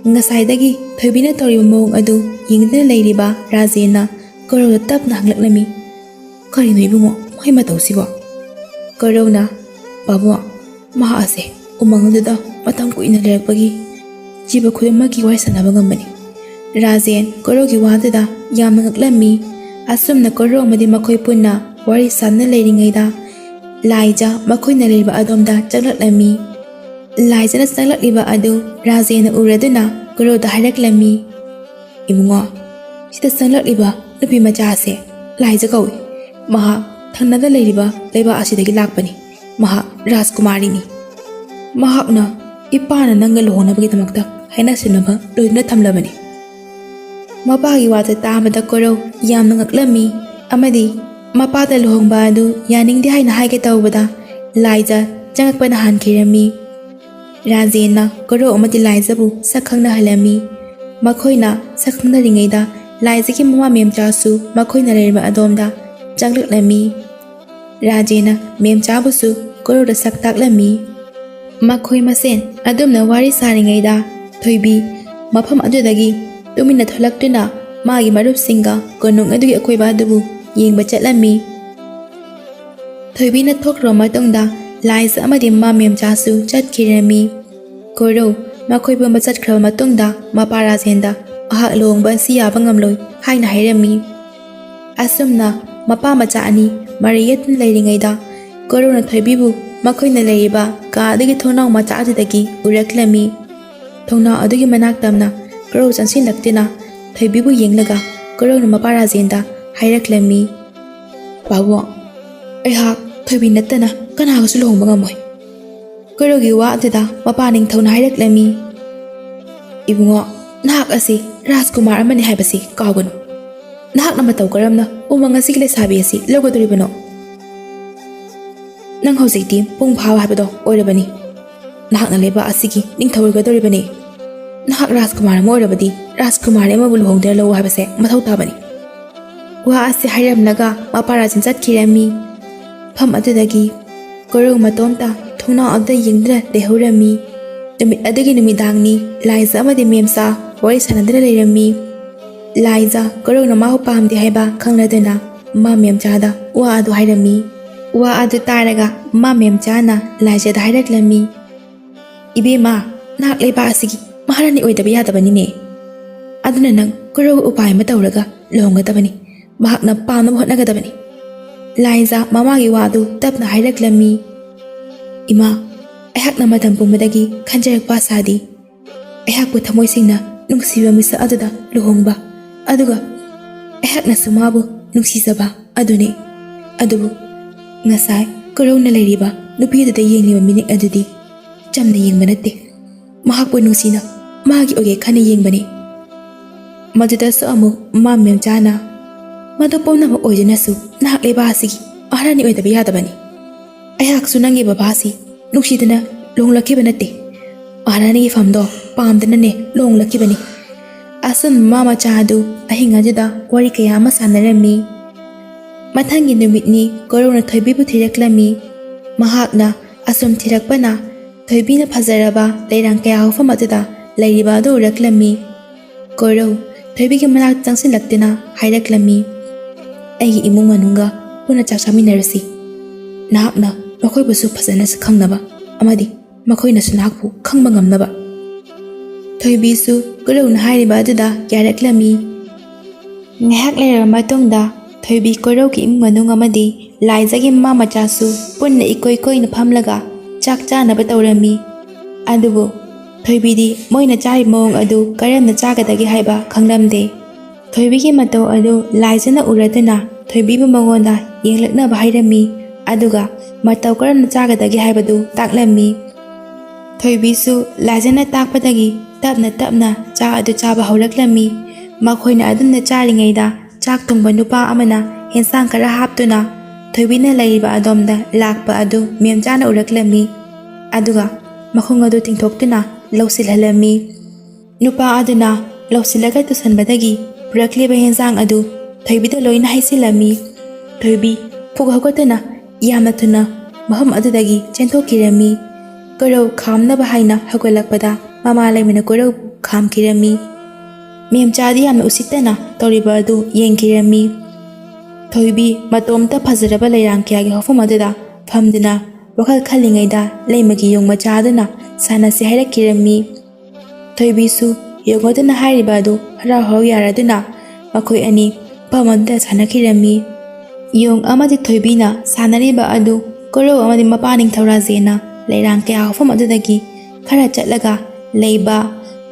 ꯉꯁꯥꯏꯗꯒꯤ ꯊꯣꯏꯕꯤꯅ ꯇꯧꯔꯤꯕ ꯃꯑꯣꯡ ꯑꯗꯨ ꯌꯦꯡꯗꯨꯅ ꯂꯩꯔꯤꯕ ꯔꯥꯖꯦꯟꯅ ꯀꯣꯔꯧꯗ ꯇꯞꯅ ꯍꯪꯂꯛꯂꯝꯃꯤ, "ꯀꯔꯤꯅꯣ ꯏꯕꯨꯡꯉꯣ, ꯃꯣꯏ ꯃꯇꯧꯁꯤꯕꯣ?" ꯀꯣꯔꯧꯅ, "ꯄꯥꯕꯨꯡ, ꯃꯍꯥꯛ ꯑꯁꯦ ꯎꯃꯪ ꯑꯗꯨꯗ ꯃꯇꯝ ꯀꯨꯏꯅ ꯂꯩꯔꯛꯄꯒꯤ ꯖꯤꯕ ꯈꯨꯗꯤꯡꯃꯛꯀꯤ ꯋꯥꯔꯤ ꯁꯥꯟꯅꯕ ꯉꯝꯕꯅꯤ꯫" ꯔꯥꯖꯦꯟ ꯀꯣꯔꯧꯒꯤ ꯋꯥꯗꯨꯗ ꯌꯥꯝꯅ ꯉꯛꯂꯝꯃꯤ꯫ ꯑꯁꯨꯝꯅ ꯀꯣꯔꯧ ꯑꯃꯗꯤ ꯃꯈꯣꯏ ꯄꯨꯟꯅ ꯋꯥꯔꯤ ꯁꯥꯟꯅ ꯂꯩꯔꯤꯉꯩꯗ ꯂꯥꯏꯖ ꯃꯈꯣꯏꯅ ꯂꯩꯔꯤꯕ ꯑꯗꯣꯝꯗ ꯆꯪꯂꯛꯂꯝꯃꯤ꯫ ꯂꯥꯏꯖꯅ ꯆꯪꯂꯛꯂꯤꯕ ꯑꯗꯨ ꯔꯥꯖꯦꯟꯅ ꯎꯔꯗꯨꯅ ꯀꯣꯔꯧꯗ ꯍꯥꯏꯔꯛꯂꯝꯃꯤ, "ꯏꯕꯨꯡꯉꯣ, ꯁꯤꯗ ꯆꯪꯂꯛꯂꯤꯕ ꯅꯨꯄꯤ ꯃꯆꯥ ꯑꯁꯦ ꯂꯥꯏꯖ ꯀꯧꯏ꯫ ꯃꯍꯥꯛ ꯊꯪꯅꯕꯗ ꯂꯩꯔꯤꯕ ꯂꯩꯕꯥꯛ ꯑꯁꯤꯗꯒꯤ ꯂꯥꯛꯄꯅꯤ꯫ ꯃꯍꯥꯛ ꯔꯥꯖꯀꯨꯃꯥꯔꯤꯅꯤ꯫ ꯃꯍꯥꯛꯅ ꯏꯄꯥꯅ ꯅꯪꯒ ꯂꯨꯍꯣꯡꯅꯕꯒꯤꯗꯃꯛꯇ ꯍꯥꯏꯅ ꯁꯤꯟꯅꯕ ꯂꯣꯏꯗꯨꯅ ꯊꯝꯂꯕꯅꯤ꯫" ꯃꯄꯥꯒꯤ ꯋꯥꯗꯨ ꯇꯥꯕꯗ ꯀꯣꯔꯧ ꯌꯥꯝꯅ ꯉꯛꯂꯝꯃꯤ ꯑꯃꯗꯤ ꯃꯄꯥꯗ ꯂꯨꯍꯣꯡꯕ ꯑꯗꯨ ꯌꯥꯅꯤꯡꯗꯦ ꯍꯥꯏꯅ ꯍꯥꯏꯒꯦ ꯇꯧꯕꯗ ꯂꯥꯏꯖ ꯆꯪꯉꯛꯄꯅ ꯍꯥꯟꯈꯤꯔꯝꯃꯤ꯫ ꯔꯥꯖꯦꯟꯅ ꯀꯣꯔꯧ ꯑꯃꯗꯤ ꯂꯥꯏꯖꯕꯨ ꯁꯛ ꯈꯪꯅꯍꯜꯂꯝꯃꯤ꯫ ꯃꯈꯣꯏꯅ ꯁꯛ ꯈꯪꯅꯔꯤꯉꯩꯗ ꯂꯥꯏꯖꯒꯤ ꯃꯃꯥ ꯃꯦꯝꯆꯥꯁꯨ ꯃꯈꯣꯏꯅ ꯂꯩꯔꯤꯕ ꯑꯗꯣꯝꯗ ꯆꯪꯂꯛꯂꯝꯃꯤ꯫ ꯔꯥꯖꯦꯟꯅ ꯃꯦꯝꯆꯥꯕꯨꯁꯨ ꯀꯣꯔꯧꯗ ꯁꯛ ꯇꯥꯛꯂꯝꯃꯤ꯫ ꯃꯈꯣꯏ ꯃꯁꯦꯟ ꯑꯗꯨꯝꯅ ꯋꯥꯔꯤ ꯁꯥꯔꯤꯉꯩꯗ ꯊꯣꯏꯕꯤ ꯃꯐꯝ ꯑꯗꯨꯗꯒꯤ ꯇꯨꯃꯤꯟꯅ ꯊꯣꯛꯂꯛꯇꯨꯅ ꯃꯥꯒꯤ ꯃꯔꯨꯞꯁꯤꯡꯒ ꯀꯣꯅꯨꯡ ꯑꯗꯨꯒꯤ ꯑꯀꯣꯏꯕ ꯑꯗꯨꯕꯨ ꯌꯦꯡꯕ ꯆꯠꯂꯝꯃꯤ꯫ ꯊꯣꯏꯕꯤꯅ ꯊꯣꯛꯈ꯭ꯔꯕ ꯃꯇꯨꯡꯗ ꯂꯥꯏꯖ ꯑꯃꯗꯤ ꯃꯃꯥ ꯃꯦꯝꯆꯥꯁꯨ ꯆꯠꯈꯤꯔꯝꯃꯤ꯫ ꯀꯣꯔꯧ ꯃꯈꯣꯏ ꯄꯨꯝꯕ ꯆꯠꯈ꯭ꯔꯕ ꯃꯇꯨꯡꯗ ꯃꯄꯥ ꯔꯥꯖꯦꯟꯗ ꯃꯍꯥꯛ ꯂꯨꯍꯣꯡꯕ ꯑꯁꯤ ꯌꯥꯕ ꯉꯝꯂꯣꯏ ꯍꯥꯏꯅ ꯍꯥꯏꯔꯝꯃꯤ꯫ ꯑꯁꯨꯝꯅ ꯃꯄꯥ ꯃꯆꯥ ꯑꯅꯤ ꯃꯔꯩ ꯌꯦꯠꯇꯨꯅ ꯂꯩꯔꯤꯉꯩꯗ ꯀꯣꯔꯧꯅ ꯊꯣꯏꯕꯤꯕꯨ ꯃꯈꯣꯏꯅ ꯂꯩꯔꯤꯕ ꯀꯥ ꯑꯗꯨꯒꯤ ꯊꯣꯡꯅꯥꯎ ꯃꯆꯥ ꯑꯗꯨꯗꯒꯤ ꯎꯔꯛꯂꯝꯃꯤ꯫ ꯊꯣꯡꯅꯥꯎ ꯑꯗꯨꯒꯤ ꯃꯅꯥꯛ ꯇꯝꯅ ꯀꯣꯔꯧ ꯆꯪꯁꯤꯜꯂꯛꯇꯨꯅ ꯊꯣꯏꯕꯤꯕꯨ ꯌꯦꯡꯂꯒ ꯀꯣꯔꯧꯅ ꯃꯄꯥ ꯔꯥꯖꯦꯟꯗ ꯍꯥꯏꯔꯛꯂꯝꯃꯤ, "ꯄꯥꯕꯨꯡ, ꯑꯩꯍꯥꯛ ꯊꯣꯏꯕꯤ ꯅꯠꯇꯅ ꯀꯅꯥꯒꯁꯨ ꯂꯨꯍꯣꯡꯕ ꯉꯝꯃꯣꯏ꯫" ꯀꯣꯔꯧꯒꯤ ꯋꯥ ꯑꯗꯨꯗ ꯃꯄꯥ ꯅꯤꯡꯊꯧꯅ ꯍꯥꯏꯔꯛꯂꯝꯃꯤ, "ꯏꯕꯨꯡꯉꯣ, ꯅꯍꯥꯛ ꯑꯁꯤ ꯔꯥꯖꯀꯨꯃꯥꯔ ꯑꯃꯅꯤ ꯍꯥꯏꯕꯁꯤ ꯀꯥꯎꯒꯅꯨ꯫ ꯅꯍꯥꯛꯅ ꯃꯇꯧ ꯀꯔꯝꯅ ꯎꯃꯪ ꯑꯁꯤꯒꯤ ꯂꯩꯁꯥꯕꯤ ꯑꯁꯤ ꯂꯧꯒꯗꯧꯔꯤꯕꯅꯣ? ꯅꯪ ꯍꯧꯖꯤꯛꯇꯤ ꯄꯨꯡ ꯐꯥꯕ ꯍꯥꯏꯕꯗꯣ ꯑꯣꯏꯔꯕꯅꯤ꯫ ꯅꯍꯥꯛꯅ ꯂꯩꯕꯥꯛ ꯑꯁꯤꯒꯤ ꯅꯤꯡꯊꯧ ꯑꯣꯏꯒꯗꯧꯔꯤꯕꯅꯤ꯫ ꯅꯍꯥꯛ ꯔꯥꯖꯀꯨꯃꯥꯔ ꯑꯃ ꯑꯣꯏꯔꯕꯗꯤ ꯔꯥꯖꯀꯨꯃꯥꯔꯤ ꯑꯃꯕꯨ ꯂꯨꯍꯣꯡꯗꯨꯅ ꯂꯧ ꯍꯥꯏꯕꯁꯦ ꯃꯊꯧ ꯇꯥꯕꯅꯤ꯫" ꯋꯥ ꯑꯁꯤ ꯍꯥꯏꯔꯝꯂꯒ ꯃꯄꯥ ꯔꯥꯖꯦꯟ ꯆꯠꯈꯤꯔꯝꯃꯤ꯫ ꯃꯐꯝ ꯑꯗꯨꯗꯒꯤ ꯀꯣꯔꯧ ꯃꯇꯣꯝꯇ ꯊꯣꯡꯅꯥꯎ ꯑꯗꯨꯗ ꯌꯦꯡꯗꯨꯅ ꯂꯩꯍꯧꯔꯝꯃꯤ꯫ ꯅꯨꯃꯤꯠ ꯑꯗꯨꯒꯤ ꯅꯨꯃꯤꯗꯥꯡꯅꯤ꯫ ꯂꯥꯏꯖ ꯑꯃꯗꯤ ꯃꯦꯝꯆꯥ ꯋꯥꯔꯤ ꯁꯥꯟꯅꯗꯨꯅ ꯂꯩꯔꯝꯃꯤ꯫ ꯂꯥꯏꯖ ꯀꯣꯔꯧꯅ ꯃꯥꯕꯨ ꯄꯥꯝꯗꯦ ꯍꯥꯏꯕ ꯈꯪꯂꯗꯨꯅ ꯃꯥ ꯃꯦꯝꯆꯥꯗ ꯋꯥ ꯑꯗꯨ ꯍꯥꯏꯔꯝꯃꯤ꯫ ꯋꯥ ꯑꯗꯨ ꯇꯥꯔꯒ ꯃꯥ ꯃꯦꯝꯆꯥꯅ ꯂꯥꯏꯖꯗ ꯍꯥꯏꯔꯛꯂꯝꯃꯤ, "ꯏꯕꯦꯝꯃ, ꯅꯍꯥꯛ ꯂꯩꯕꯥꯛ ꯑꯁꯤꯒꯤ ꯃꯍꯥꯔꯥꯅꯤ ꯑꯣꯏꯗꯕ ꯌꯥꯗꯕꯅꯤꯅꯦ꯫ ꯑꯗꯨꯅ ꯅꯪ ꯀꯣꯔꯧꯒ ꯎꯄꯥꯏ ꯑꯃ ꯇꯧꯔꯒ ꯂꯨꯍꯣꯡꯒꯗꯕꯅꯤ꯫ ꯃꯍꯥꯛꯅ ꯄꯥꯝꯅꯕ ꯍꯣꯠꯅꯒꯗꯕꯅꯤ꯫" ꯂꯥꯏꯖ ꯃꯃꯥꯒꯤ ꯋꯥꯗꯨ ꯇꯞꯅ ꯍꯥꯏꯔꯛꯂꯝꯃꯤ꯫ "ꯏꯃꯥ, ꯑꯩꯍꯥꯛꯅ ꯃꯇꯝ ꯄꯨꯝꯕꯗꯒꯤ ꯈꯟꯖꯔꯛꯄ ꯑꯁꯥꯗꯤ ꯑꯩꯍꯥꯛꯄꯨ ꯊꯃꯣꯏ ꯁꯦꯡꯅ ꯅꯨꯡꯁꯤꯕ ꯃꯤꯁꯛ ꯑꯗꯨꯗ ꯂꯨꯍꯣꯡꯕ, ꯑꯗꯨꯒ ꯑꯩꯍꯥꯛꯅꯁꯨ ꯃꯥꯕꯨ ꯅꯨꯡꯁꯤꯖꯕ ꯑꯗꯨꯅꯤ꯫ ꯑꯗꯨꯕꯨ ꯉꯁꯥꯏ ꯀꯣꯔꯧꯅ ꯂꯩꯔꯤꯕ ꯅꯨꯄꯤ ꯑꯗꯨꯗ ꯌꯦꯡꯂꯤꯕ ꯃꯤꯠꯌꯦꯡ ꯑꯗꯨꯗꯤ ꯆꯝꯅ ꯌꯦꯡꯕ ꯅꯠꯇꯦ꯫ ꯃꯍꯥꯛꯄꯨ ꯅꯨꯡꯁꯤꯅ ꯃꯥꯒꯤ ꯑꯣꯏꯒꯦ ꯈꯟꯅ ꯌꯦꯡꯕꯅꯤ꯫" ꯃꯗꯨꯗꯁꯨ ꯑꯃꯨꯛ ꯃꯥ ꯃꯦꯝꯆꯥꯅ, "ꯃꯗꯨ ꯄꯨꯝꯅꯃꯛ ꯑꯣꯏꯗꯨꯅꯁꯨ ꯅꯍꯥꯛ ꯂꯩꯕꯥꯛ ꯑꯁꯤꯒꯤ ꯃꯍꯥꯔꯥꯅꯤ ꯑꯣꯏꯗꯕ ꯌꯥꯗꯕꯅꯤ꯫ ꯑꯩꯍꯥꯛꯁꯨ ꯅꯪꯒꯤ ꯕꯕꯥꯁꯤ ꯅꯨꯡꯁꯤꯗꯅ ꯂꯨꯍꯣꯡꯂꯛꯈꯤꯕ ꯅꯠꯇꯦ꯫ ꯃꯍꯥꯔꯥꯅꯤꯒꯤ ꯐꯝꯗꯣ ꯄꯥꯝꯗꯅꯅꯦ ꯂꯨꯍꯣꯡꯂꯛꯈꯤꯕꯅꯤ꯫" ꯑꯁꯨꯝ ꯃꯃꯥ ꯃꯆꯥ ꯑꯗꯨ ꯑꯍꯤꯡ ꯑꯗꯨꯗ ꯋꯥꯔꯤ ꯀꯌꯥ ꯑꯃ ꯁꯥꯟꯅꯔꯝꯃꯤ꯫ ꯃꯊꯪꯒꯤ ꯅꯨꯃꯤꯠꯅꯤ꯫ ꯀꯣꯔꯧꯅ ꯊꯣꯏꯕꯤꯕꯨ ꯊꯤꯔꯛꯂꯝꯃꯤ꯫ ꯃꯍꯥꯛꯅ ꯑꯁꯨꯝ ꯊꯤꯔꯛꯄꯅ ꯊꯣꯏꯕꯤꯅ ꯐꯖꯔꯕ ꯂꯩꯔꯥꯡ ꯀꯌꯥ ꯍꯧꯐꯝ ꯑꯗꯨꯗ ꯂꯩꯔꯤꯕ ꯑꯗꯨ ꯎꯔꯛꯂꯝꯃꯤ꯫ ꯀꯣꯔꯧ ꯊꯣꯏꯕꯤꯒꯤ ꯃꯅꯥꯛ ꯆꯪꯁꯤꯜꯂꯛꯇꯨꯅ ꯍꯥꯏꯔꯛꯂꯝꯃꯤ, "ꯑꯩꯒꯤ ꯏꯃꯨꯡ ꯃꯅꯨꯡꯒ ꯄꯨꯟꯅ ꯆꯥꯛ ꯆꯥꯃꯤꯟꯅꯔꯁꯤ꯫ ꯅꯍꯥꯛꯅ ꯃꯈꯣꯏꯕꯨꯁꯨ ꯐꯖꯅꯁꯨ ꯈꯪꯅꯕ ꯑꯃꯗꯤ ꯃꯈꯣꯏꯅꯁꯨ ꯅꯍꯥꯛꯄꯨ ꯈꯪꯕ ꯉꯝꯅꯕ꯫" ꯊꯣꯏꯕꯤꯁꯨ ꯀꯣꯔꯧꯅ ꯍꯥꯏꯔꯤꯕ ꯑꯗꯨꯗ ꯌꯥꯔꯛꯂꯝꯃꯤ꯫ ꯉꯥꯏꯍꯥꯛ ꯂꯩꯔꯕ ꯃꯇꯨꯡꯗ ꯊꯣꯏꯕꯤ ꯀꯣꯔꯧꯒꯤ ꯏꯃꯨꯡ ꯃꯅꯨꯡ ꯑꯃꯗꯤ ꯂꯥꯏꯖꯒꯤ ꯃꯃꯥ ꯃꯆꯥꯁꯨ ꯄꯨꯟꯅ ꯏꯀꯣꯏ ꯀꯣꯏꯅ ꯐꯝꯂꯒ ꯆꯥꯛ ꯆꯥꯅꯕ ꯇꯧꯔꯝꯃꯤ꯫ ꯑꯗꯨꯕꯨ ꯊꯣꯏꯕꯤꯗꯤ ꯃꯣꯏꯅ ꯆꯥꯔꯤꯕ ꯃꯑꯣꯡ ꯑꯗꯨ ꯀꯔꯝꯅ ꯆꯥꯒꯗꯒꯦ ꯍꯥꯏꯕ ꯈꯪꯂꯝꯗꯦ꯫ ꯊꯣꯏꯕꯤꯒꯤ ꯃꯇꯧ ꯑꯗꯨ ꯂꯥꯏꯖꯅ ꯎꯔꯗꯨꯅ ꯊꯣꯏꯕꯤꯕꯨ ꯃꯉꯣꯟꯗ ꯌꯦꯡꯂꯛꯅꯕ ꯍꯥꯏꯔꯝꯃꯤ꯫ ꯑꯗꯨꯒ ꯃꯇꯧ ꯀꯔꯝꯅ ꯆꯥꯒꯗꯒꯦ ꯍꯥꯏꯕꯗꯨ ꯇꯥꯛꯂꯝꯃꯤ꯫ ꯊꯣꯏꯕꯤꯁꯨ ꯂꯥꯏꯖꯅ ꯇꯥꯛꯄꯗꯒꯤ ꯇꯞꯅ ꯇꯞꯅ ꯆꯥ ꯑꯗꯨ ꯆꯥꯕ ꯍꯧꯔꯛꯂꯝꯃꯤ꯫ ꯃꯈꯣꯏꯅ ꯑꯗꯨꯝꯅ ꯆꯥꯔꯤꯉꯩꯗ ꯆꯥꯛ ꯊꯣꯡꯕ ꯅꯨꯄꯥ ꯑꯃꯅ ꯍꯦꯟꯁꯥꯡ ꯈꯔ ꯍꯥꯞꯇꯨꯅ ꯊꯣꯏꯕꯤꯅ ꯂꯩꯔꯤꯕ ꯑꯗꯣꯝꯗ ꯂꯥꯛꯄ ꯑꯗꯨ ꯃꯦꯝꯆꯥꯅ ꯎꯔꯛꯂꯝꯃꯤ꯫ ꯑꯗꯨꯒ ꯃꯈꯣꯡ ꯑꯗꯨ ꯇꯤꯡꯊꯣꯛꯇꯨꯅ ꯂꯧꯁꯤꯜꯍꯜꯂꯝꯃꯤ꯫ ꯅꯨꯄꯥ ꯑꯗꯨꯅ ꯂꯧꯁꯤꯜꯂꯒ ꯇꯨꯁꯟꯕꯗꯒꯤ ꯄꯨꯔꯛꯂꯤꯕ ꯍꯦꯟꯁꯥꯡ ꯑꯗꯨ ꯊꯣꯏꯕꯤꯗ ꯂꯣꯏꯅ ꯍꯩꯖꯤꯜꯂꯝꯃꯤ꯫ ꯊꯣꯏꯕꯤ ꯐꯨꯛ ꯍꯧꯒꯠꯇꯨꯅ ꯌꯥꯝꯅ ꯊꯨꯅ ꯃꯐꯝ ꯑꯗꯨꯗꯒꯤ ꯆꯦꯟꯊꯣꯛꯈꯤꯔꯝꯃꯤ꯫ ꯀꯣꯔꯧ ꯈꯥꯝꯅꯕ ꯍꯥꯏꯅ ꯍꯧꯒꯠꯂꯛꯄꯗ ꯃꯃꯥ ꯂꯩꯃꯅ ꯀꯣꯔꯧ ꯈꯥꯝꯈꯤꯔꯝꯃꯤ꯫ ꯃꯦꯝꯆꯥꯗꯤ ꯌꯥꯝꯅ ꯎꯁꯤꯠꯇꯅ ꯇꯧꯔꯤꯕ ꯑꯗꯨ ꯌꯦꯡꯈꯤꯔꯝꯃꯤ꯫ ꯊꯣꯏꯕꯤ ꯃꯇꯣꯝꯇ ꯐꯖꯔꯕ ꯂꯩꯔꯥꯡ ꯀꯌꯥꯒꯤ ꯍꯧꯐꯝ ꯑꯗꯨꯗ ꯐꯝꯗꯨꯅ ꯋꯥꯈꯜ ꯈꯜꯂꯤꯉꯩꯗ ꯂꯩꯃꯒꯤ ꯌꯣꯡ ꯃꯆꯥ ꯑꯗꯨꯅ ꯁꯥꯟꯅꯁꯤ ꯍꯥꯏꯔꯛꯈꯤꯔꯝꯃꯤ꯫ ꯊꯣꯏꯕꯤꯁꯨ ꯌꯣꯡ ꯑꯗꯨꯅ ꯍꯥꯏꯔꯤꯕ ꯑꯗꯨ ꯍꯔꯥꯎ ꯍꯔꯥꯎ ꯌꯥꯔꯗꯨꯅ ꯃꯈꯣꯏ ꯑꯅꯤ ꯃꯐꯝ ꯑꯗꯨꯗ ꯁꯥꯟꯅꯈꯤꯔꯝꯃꯤ꯫ ꯌꯣꯡ ꯑꯃꯗꯤ ꯊꯣꯏꯕꯤꯅ ꯁꯥꯟꯅꯔꯤꯕ ꯑꯗꯨ ꯀꯣꯔꯧ ꯑꯃꯗꯤ ꯃꯄꯥ ꯅꯤꯡꯊꯧ ꯔꯥꯖꯦꯟꯅ ꯂꯩꯔꯥꯡ ꯀꯌꯥ ꯍꯧꯐꯝ ꯑꯗꯨꯗꯒꯤ ꯈꯔ ꯆꯠꯂꯒ ꯂꯩꯕ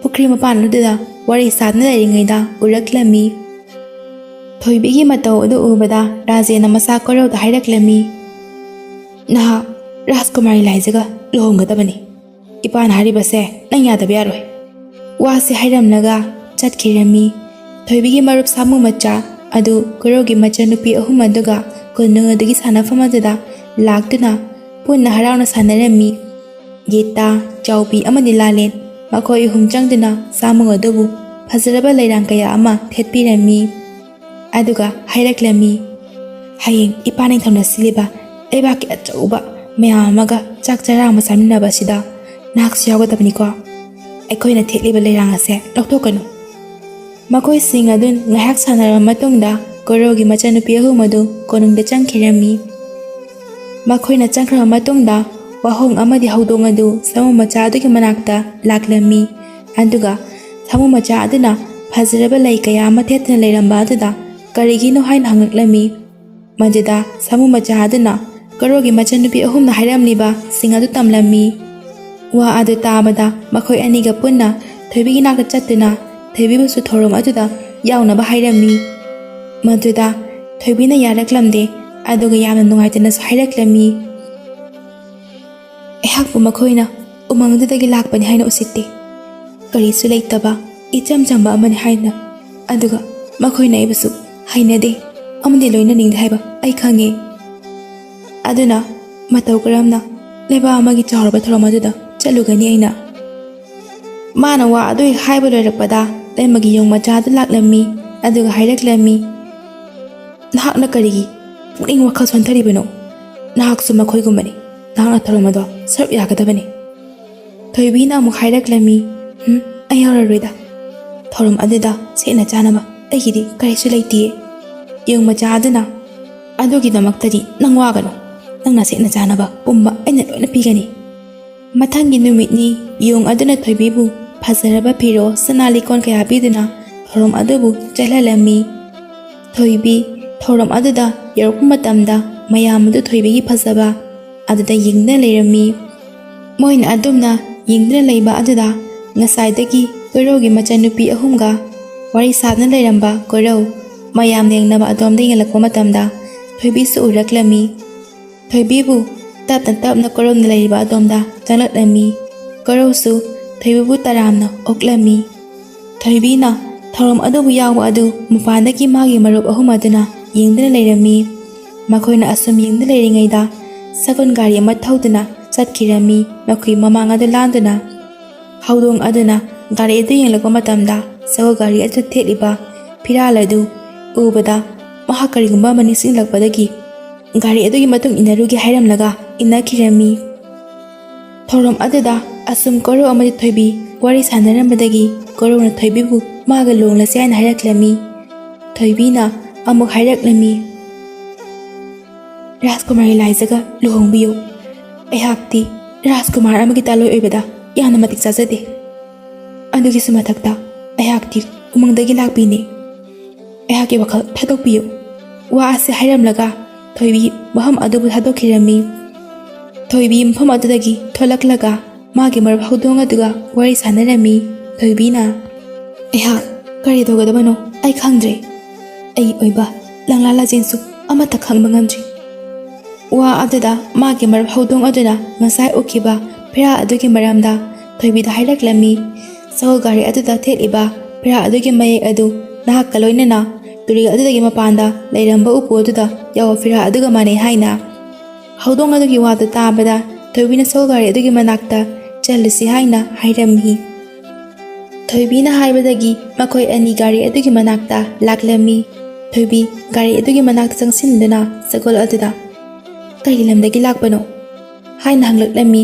ꯄꯨꯈ꯭ꯔꯤ ꯃꯄꯥꯟ ꯑꯗꯨꯗ ꯋꯥꯔꯤ ꯁꯥꯗꯨꯅ ꯂꯩꯔꯤꯉꯩꯗ ꯎꯔꯛꯂꯝꯃꯤ꯫ ꯊꯣꯏꯕꯤꯒꯤ ꯃꯇꯧ ꯑꯗꯨ ꯎꯕꯗ ꯔꯥꯖꯦꯟꯅ ꯃꯆꯥ ꯀꯣꯔꯧꯗ ꯍꯥꯏꯔꯛꯂꯝꯃꯤ, "ꯅꯍꯥꯛ ꯔꯥꯖꯀꯨꯃꯥꯔꯤ ꯂꯥꯏꯖꯒ ꯂꯨꯍꯣꯡꯒꯗꯕꯅꯤ꯫ ꯏꯄꯥꯅ ꯍꯥꯏꯔꯤꯕꯁꯦ ꯅꯪ ꯌꯥꯗꯕ ꯌꯥꯔꯣꯏ"꯫ ꯋꯥꯁꯦ ꯍꯥꯏꯔꯝꯂꯒ ꯆꯠꯈꯤꯔꯝꯃꯤ꯫ ꯊꯣꯏꯕꯤꯒꯤ ꯃꯔꯨꯞ ꯁꯥꯃꯨ ꯃꯆꯥ ꯑꯗꯨ ꯀꯣꯔꯧꯒꯤ ꯃꯆꯟꯅꯨꯄꯤ ꯑꯍꯨꯝ ꯑꯗꯨꯒ ꯀꯣꯅꯨꯡ ꯑꯗꯨꯒꯤ ꯁꯥꯟꯅꯐꯝ ꯑꯗꯨꯗ ꯂꯥꯛꯇꯨꯅ ꯄꯨꯟꯅ ꯍꯔꯥꯎꯅ ꯁꯥꯟꯅꯔꯝꯃꯤ꯫ ꯒꯤꯇꯥ, ꯆꯥꯎꯕꯤ ꯑꯃꯗꯤ ꯂꯥꯂꯦꯟ ꯃꯈꯣꯏ ꯑꯍꯨꯝ ꯆꯪꯗꯨꯅ ꯁꯥꯃꯨ ꯑꯗꯨꯕꯨ ꯐꯖꯔꯕ ꯂꯩꯔꯥꯡ ꯀꯌꯥ ꯑꯃ ꯊꯦꯠꯄꯤꯔꯝꯃꯤ꯫ ꯑꯗꯨꯒ ꯍꯥꯏꯔꯛꯂꯝꯃꯤ, "ꯍꯌꯦꯡ ꯏꯄꯥ ꯅꯤꯡꯊꯧꯅ ꯁꯤꯜꯂꯤꯕ ꯂꯩꯕꯥꯛꯀꯤ ꯑꯆꯧꯕ ꯃꯌꯥꯝ ꯑꯃꯒ ꯆꯥꯛ ꯆꯔꯥ ꯑꯃ ꯆꯥꯃꯤꯟꯅꯕ ꯑꯁꯤꯗ ꯅꯍꯥꯛꯁꯨ ꯌꯥꯎꯒꯗꯕꯅꯤꯀꯣ꯫ ꯑꯩꯈꯣꯏꯅ ꯊꯦꯠꯂꯤꯕ ꯂꯩꯔꯥꯡ ꯑꯁꯦ ꯂꯧꯊꯣꯛꯀꯅꯨ"꯫ ꯃꯈꯣꯏꯁꯤꯡ ꯑꯗꯨ ꯉꯥꯏꯍꯥꯛ ꯁꯥꯟꯅꯔꯕ ꯃꯇꯨꯡꯗ ꯀꯣꯔꯧꯒꯤ ꯃꯆꯟꯅꯨꯄꯤ ꯑꯍꯨꯝ ꯑꯗꯨ ꯀꯣꯅꯨꯡꯗ ꯆꯪꯈꯤꯔꯝꯃꯤ꯫ ꯃꯈꯣꯏꯅ ꯆꯪꯈ꯭ꯔꯕ ꯃꯇꯨꯡꯗ ꯋꯥꯍꯣꯡ ꯑꯃꯗꯤ ꯍꯧꯗꯣꯡ ꯑꯗꯨ ꯁꯥꯃꯨ ꯃꯆꯥ ꯑꯗꯨꯒꯤ ꯃꯅꯥꯛꯇ ꯂꯥꯛꯂꯝꯃꯤ꯫ ꯑꯗꯨꯒ ꯁꯥꯃꯨ ꯃꯆꯥ ꯑꯗꯨꯅ ꯐꯖꯔꯕ ꯂꯩ ꯀꯌꯥ ꯑꯃ ꯊꯦꯠꯇꯨꯅ ꯂꯩꯔꯝꯕ ꯑꯗꯨꯗ ꯀꯔꯤꯒꯤꯅꯣ ꯍꯥꯏꯅ ꯍꯪꯂꯛꯂꯝꯃꯤ꯫ ꯃꯗꯨꯗ ꯁꯥꯃꯨ ꯃꯆꯥ ꯑꯗꯨꯅ ꯀꯣꯔꯧꯒꯤ ꯃꯆꯟꯅꯨꯄꯤ ꯑꯍꯨꯝꯅ ꯍꯥꯏꯔꯝꯂꯤꯕꯁꯤꯡ ꯑꯗꯨ ꯇꯝꯂꯝꯃꯤ꯫ ꯋꯥ ꯑꯗꯨ ꯇꯥꯕꯗ ꯃꯈꯣꯏ ꯑꯅꯤꯒ ꯄꯨꯟꯅ ꯊꯣꯏꯕꯤꯒꯤ ꯅꯥꯛꯇ ꯆꯠꯇꯨꯅ ꯊꯣꯏꯕꯤꯕꯨꯁꯨ ꯊꯧꯔꯝ ꯑꯗꯨꯗ ꯌꯥꯎꯅꯕ ꯍꯥꯏꯔꯝꯃꯤ꯫ ꯃꯗꯨꯗ ꯊꯣꯏꯕꯤꯅ ꯌꯥꯔꯛꯂꯝꯗꯦ, ꯑꯗꯨꯒ ꯌꯥꯝꯅ ꯅꯨꯡꯉꯥꯏꯇꯅꯁꯨ ꯍꯥꯏꯔꯛꯂꯝꯃꯤ꯫ ꯑꯩꯍꯥꯛꯄꯨ ꯃꯈꯣꯏꯅ ꯎꯃꯪꯗꯨꯗꯒꯤ ꯂꯥꯛꯄꯅꯤ ꯍꯥꯏꯅ ꯎꯁꯤꯠꯇꯦ꯫ ꯀꯔꯤꯁꯨ ꯂꯩꯇꯕ, ꯏꯆꯝ ꯆꯝꯕ ꯑꯃꯅꯤ ꯍꯥꯏꯅ꯫ ꯑꯗꯨꯒ ꯃꯈꯣꯏꯅ ꯑꯩꯕꯨꯁꯨ ꯍꯩꯅꯗꯦ ꯑꯃꯗꯤ ꯂꯣꯏꯅꯅꯤꯡꯗꯦ ꯍꯥꯏꯕ ꯑꯩ ꯈꯪꯉꯦ꯫ ꯑꯗꯨꯅ ꯃꯇꯧ ꯀꯔꯝꯅ ꯂꯩꯕꯥꯛ ꯑꯃꯒꯤ ꯆꯥꯎꯔꯕ ꯊꯧꯔꯝ ꯑꯗꯨꯗ ꯆꯠꯂꯨꯒꯅꯤ ꯑꯩꯅ? ꯃꯥꯅ ꯋꯥ ꯑꯗꯨ ꯍꯦꯛ ꯍꯥꯏꯕ ꯂꯣꯏꯔꯛꯄꯗ ꯂꯩꯃꯒꯤ ꯌꯣꯡ ꯃꯆꯥ ꯑꯗꯨ ꯂꯥꯛꯂꯝꯃꯤ, ꯑꯗꯨꯒ ꯍꯥꯏꯔꯛꯂꯝꯃꯤ, "ꯅꯍꯥꯛꯅ ꯀꯔꯤꯒꯤ ꯄꯨꯛꯅꯤꯡ ꯋꯥꯈꯜ ꯁꯣꯟꯊꯔꯤꯕꯅꯣ? ꯅꯍꯥꯛꯁꯨ ꯃꯈꯣꯏꯒꯨꯝꯕꯅꯤ꯫ ꯅꯍꯥꯛꯅ ꯊꯧꯔꯝ ꯑꯗꯣ ꯁꯔꯨꯛ ꯌꯥꯒꯗꯕꯅꯤ꯫" ꯊꯣꯏꯕꯤꯅ ꯑꯃꯨꯛ ꯍꯥꯏꯔꯛꯂꯝꯃꯤ, "ꯎꯝ, ꯑꯩ ꯌꯥꯎꯔꯔꯣꯏꯗ꯫ ꯊꯧꯔꯝ ꯑꯗꯨꯗ ꯁꯦꯠꯅ ꯆꯥꯅꯕ ꯑꯩꯒꯤꯗꯤ ꯀꯔꯤꯁꯨ ꯂꯩꯇꯤꯌꯦ꯫" ꯌꯣꯡ ꯃꯆꯥ ꯑꯗꯨꯅ, "ꯑꯗꯨꯒꯤꯗꯃꯛꯇꯗꯤ ꯅꯪ ꯋꯥꯒꯅꯨ꯫ ꯅꯪꯅ ꯁꯦꯠꯅ ꯆꯥꯅꯕ ꯄꯨꯝꯕ ꯑꯩꯅ ꯂꯣꯏꯅ ꯄꯤꯒꯅꯤ꯫" ꯃꯊꯪꯒꯤ ꯅꯨꯃꯤꯠꯅꯤ꯫ ꯌꯣꯡ ꯑꯗꯨꯅ ꯊꯣꯏꯕꯤꯕꯨ ꯐꯖꯔꯕ ꯐꯤꯔꯣꯜ, ꯁꯅꯥ ꯂꯤꯛꯀꯣꯟ ꯀꯌꯥ ꯄꯤꯗꯨꯅ ꯊꯧꯔꯝ ꯑꯗꯨꯕꯨ ꯆꯠꯍꯜꯂꯝꯃꯤ꯫ ꯊꯣꯏꯕꯤ ꯊꯧꯔꯝ ꯑꯗꯨꯗ ꯌꯧꯔꯛꯄ ꯃꯇꯝꯗ ꯃꯌꯥꯝ ꯑꯗꯨ ꯊꯣꯏꯕꯤꯒꯤ ꯐꯖꯕ ꯑꯗꯨꯗ ꯌꯦꯡꯗꯨꯅ ꯂꯩꯔꯝꯃꯤ꯫ ꯃꯣꯏꯅ ꯑꯗꯨꯝꯅ ꯌꯦꯡꯗꯨꯅ ꯂꯩꯕ ꯑꯗꯨꯗ ꯉꯁꯥꯏꯗꯒꯤ ꯀꯣꯏꯔꯧꯒꯤ ꯃꯆꯟꯅꯨꯄꯤ ꯑꯍꯨꯝꯒ ꯋꯥꯔꯤ ꯁꯥꯗꯨꯅ ꯂꯩꯔꯝꯕ ꯀꯣꯏꯔꯧ ꯃꯌꯥꯝꯅ ꯌꯦꯡꯅꯕ ꯑꯗꯣꯝꯗ ꯌꯦꯡꯂꯛꯄ ꯃꯇꯝꯗ ꯊꯣꯏꯕꯤꯁꯨ ꯎꯔꯛꯂꯝꯃꯤ꯫ ꯊꯣꯏꯕꯤꯕꯨ ꯇꯞꯅ ꯇꯞꯅ ꯀꯣꯔꯧꯅ ꯂꯩꯔꯤꯕ ꯑꯗꯣꯝꯗ ꯆꯪꯂꯛꯂꯝꯃꯤ꯫ ꯀꯣꯔꯧꯁꯨ ꯊꯣꯏꯕꯤꯕꯨ ꯇꯔꯥꯝꯅ ꯑꯣꯛꯂꯝꯃꯤ꯫ ꯊꯣꯏꯕꯤꯅ ꯊꯧꯔꯝ ꯑꯗꯨꯕꯨ ꯌꯥꯎꯕ ꯑꯗꯨ ꯃꯄꯥꯟꯗꯒꯤ ꯃꯥꯒꯤ ꯃꯔꯨꯞ ꯑꯍꯨꯝ ꯑꯗꯨꯅ ꯌꯦꯡꯗꯨꯅ ꯂꯩꯔꯝꯃꯤ꯫ ꯃꯈꯣꯏꯅ ꯑꯁꯨꯝ ꯌꯦꯡꯗꯨꯅ ꯂꯩꯔꯤꯉꯩꯗ ꯁꯒꯣꯜ ꯒꯥꯔꯤ ꯑꯃ ꯊꯧꯗꯨꯅ ꯆꯠꯈꯤꯔꯝꯃꯤ꯫ ꯃꯈꯣꯏ ꯃꯃꯥꯡ ꯑꯗꯨ ꯂꯥꯟꯗꯨꯅ ꯍꯧꯗꯣꯡ ꯑꯗꯨꯅ ꯒꯥꯔꯤ ꯑꯗꯨ ꯌꯦꯡꯂꯛꯄ ꯃꯇꯝꯗ ꯁꯒꯣꯜ ꯒꯥꯔꯤ ꯑꯗꯨ ꯊꯦꯠꯂꯤꯕ ꯐꯤꯔꯥꯜ ꯑꯗꯨ ꯎꯕꯗ ꯃꯍꯥꯛ ꯀꯔꯤꯒꯨꯝꯕ ꯑꯃ ꯅꯤꯡꯁꯤꯡꯂꯛꯄꯗꯒꯤ ꯒꯥꯔꯤ ꯑꯗꯨꯒꯤ ꯃꯇꯨꯡ ꯏꯟꯅꯔꯨꯒꯦ ꯍꯥꯏꯔꯝꯂꯒ ꯏꯟꯅꯈꯤꯔꯝꯃꯤ꯫ ꯊꯧꯔꯝ ꯑꯗꯨꯗ ꯑꯁꯨꯝ ꯀꯣꯔꯧ ꯑꯃꯗꯤ ꯊꯣꯏꯕꯤ ꯋꯥꯔꯤ ꯁꯥꯟꯅꯔꯝꯕꯗꯒꯤ ꯀꯣꯔꯧꯅ ꯊꯣꯏꯕꯤꯕꯨ ꯃꯥꯒ ꯂꯨꯍꯣꯡꯂꯁꯤ ꯍꯥꯏꯅ ꯍꯥꯏꯔꯛꯂꯝꯃꯤ꯫ ꯊꯣꯏꯕꯤꯅ ꯑꯃꯨꯛ ꯍꯥꯏꯔꯛꯂꯝꯃꯤ, "ꯔꯥꯖꯀꯨꯃꯥꯔꯤ ꯂꯥꯏꯖꯒ ꯂꯨꯍꯣꯡꯕꯤꯌꯨ꯫ ꯑꯩꯍꯥꯛꯇꯤ ꯔꯥꯖꯀꯨꯃꯥꯔ ꯑꯃꯒꯤ ꯇꯥꯂꯣꯏ ꯑꯣꯏꯕꯗ ꯌꯥꯝꯅ ꯃꯇꯤꯛ ꯆꯥꯖꯗꯦ꯫ ꯑꯗꯨꯒꯤꯁꯨ ꯃꯊꯛꯇ ꯑꯩꯍꯥꯛꯇꯤ ꯎꯃꯪꯗꯒꯤ ꯂꯥꯛꯄꯤꯅꯤ꯫ ꯑꯩꯍꯥꯛꯀꯤ ꯋꯥꯈꯜ ꯊꯥꯗꯣꯛꯄꯤꯌꯨ꯫" ꯋꯥ ꯑꯁꯤ ꯍꯥꯏꯔꯝꯂꯒ ꯊꯣꯏꯕꯤ ꯃꯐꯝ ꯑꯗꯨꯕꯨ ꯊꯥꯗꯣꯛꯈꯤꯔꯝꯃꯤ꯫ ꯊꯣꯏꯕꯤ ꯃꯐꯝ ꯑꯗꯨꯗꯒꯤ ꯊꯣꯛꯂꯛꯂꯒ ꯃꯥꯒꯤ ꯃꯔꯨꯞ ꯍꯧꯗꯣꯡ ꯑꯗꯨꯒ ꯋꯥꯔꯤ ꯁꯥꯟꯅꯔꯝꯃꯤ꯫ ꯊꯣꯏꯕꯤꯅ, "ꯑꯩꯍꯥꯛ ꯀꯔꯤ ꯇꯧꯒꯗꯕꯅꯣ ꯑꯩ ꯈꯪꯗ꯭ꯔꯦ꯫ ꯑꯩ ꯑꯣꯏꯕ ꯂꯪꯂꯥ ꯂꯥꯖꯦꯟꯁꯨ ꯑꯃꯠꯇ ꯈꯪꯕ ꯉꯝꯗ꯭ꯔꯤ"꯫ ꯋꯥ ꯑꯗꯨꯗ ꯃꯥꯒꯤ ꯃꯔꯨꯞ ꯍꯧꯗꯣꯡ ꯑꯗꯨꯅ ꯉꯁꯥꯏ ꯎꯈꯤꯕ ꯐꯤꯔꯥ ꯑꯗꯨꯒꯤ ꯃꯔꯝꯗ ꯊꯣꯏꯕꯤꯗ ꯍꯥꯏꯔꯛꯂꯝꯃꯤ꯫ ꯁꯒꯣꯜ ꯒꯥꯔꯤ ꯑꯗꯨꯗ ꯊꯦꯠꯂꯤꯕ ꯐꯤꯔꯥ ꯑꯗꯨꯒꯤ ꯃꯌꯦꯛ ꯑꯗꯨ ꯅꯍꯥꯛꯀ ꯂꯣꯏꯅꯅ ꯇꯨꯔꯦꯜ ꯑꯗꯨꯗꯒꯤ ꯃꯄꯥꯟꯗ ꯂꯩꯔꯝꯕ ꯎꯄꯨ ꯑꯗꯨꯗ ꯌꯥꯎꯕ ꯐꯤꯔꯥ ꯑꯗꯨꯒ ꯃꯥꯟꯅꯩ ꯍꯥꯏꯅ꯫ ꯍꯧꯗꯣꯡ ꯑꯗꯨꯒꯤ ꯋꯥꯗꯨ ꯇꯥꯕꯗ ꯊꯣꯏꯕꯤꯅ ꯁꯒꯣꯜ ꯒꯥꯔꯤ ꯑꯗꯨꯒꯤ ꯃꯅꯥꯛꯇ ꯆꯠꯂꯨꯁꯤ ꯍꯥꯏꯅ ꯍꯥꯏꯔꯝꯃꯤ꯫ ꯊꯣꯏꯕꯤꯅ ꯍꯥꯏꯕꯗꯒꯤ ꯃꯈꯣꯏ ꯑꯅꯤ ꯒꯥꯔꯤ ꯑꯗꯨꯒꯤ ꯃꯅꯥꯛꯇ ꯂꯥꯛꯂꯝꯃꯤ꯫ ꯊꯣꯏꯕꯤ ꯒꯥꯔꯤ ꯑꯗꯨꯒꯤ ꯃꯅꯥꯛꯇ ꯆꯪꯁꯤꯟꯗꯨꯅ ꯁꯒꯣꯜ ꯑꯗꯨꯗ, "ꯀꯔꯤ ꯂꯝꯗꯒꯤ ꯂꯥꯛꯄꯅꯣ?" ꯍꯥꯏꯅ ꯍꯪꯂꯛꯂꯝꯃꯤ꯫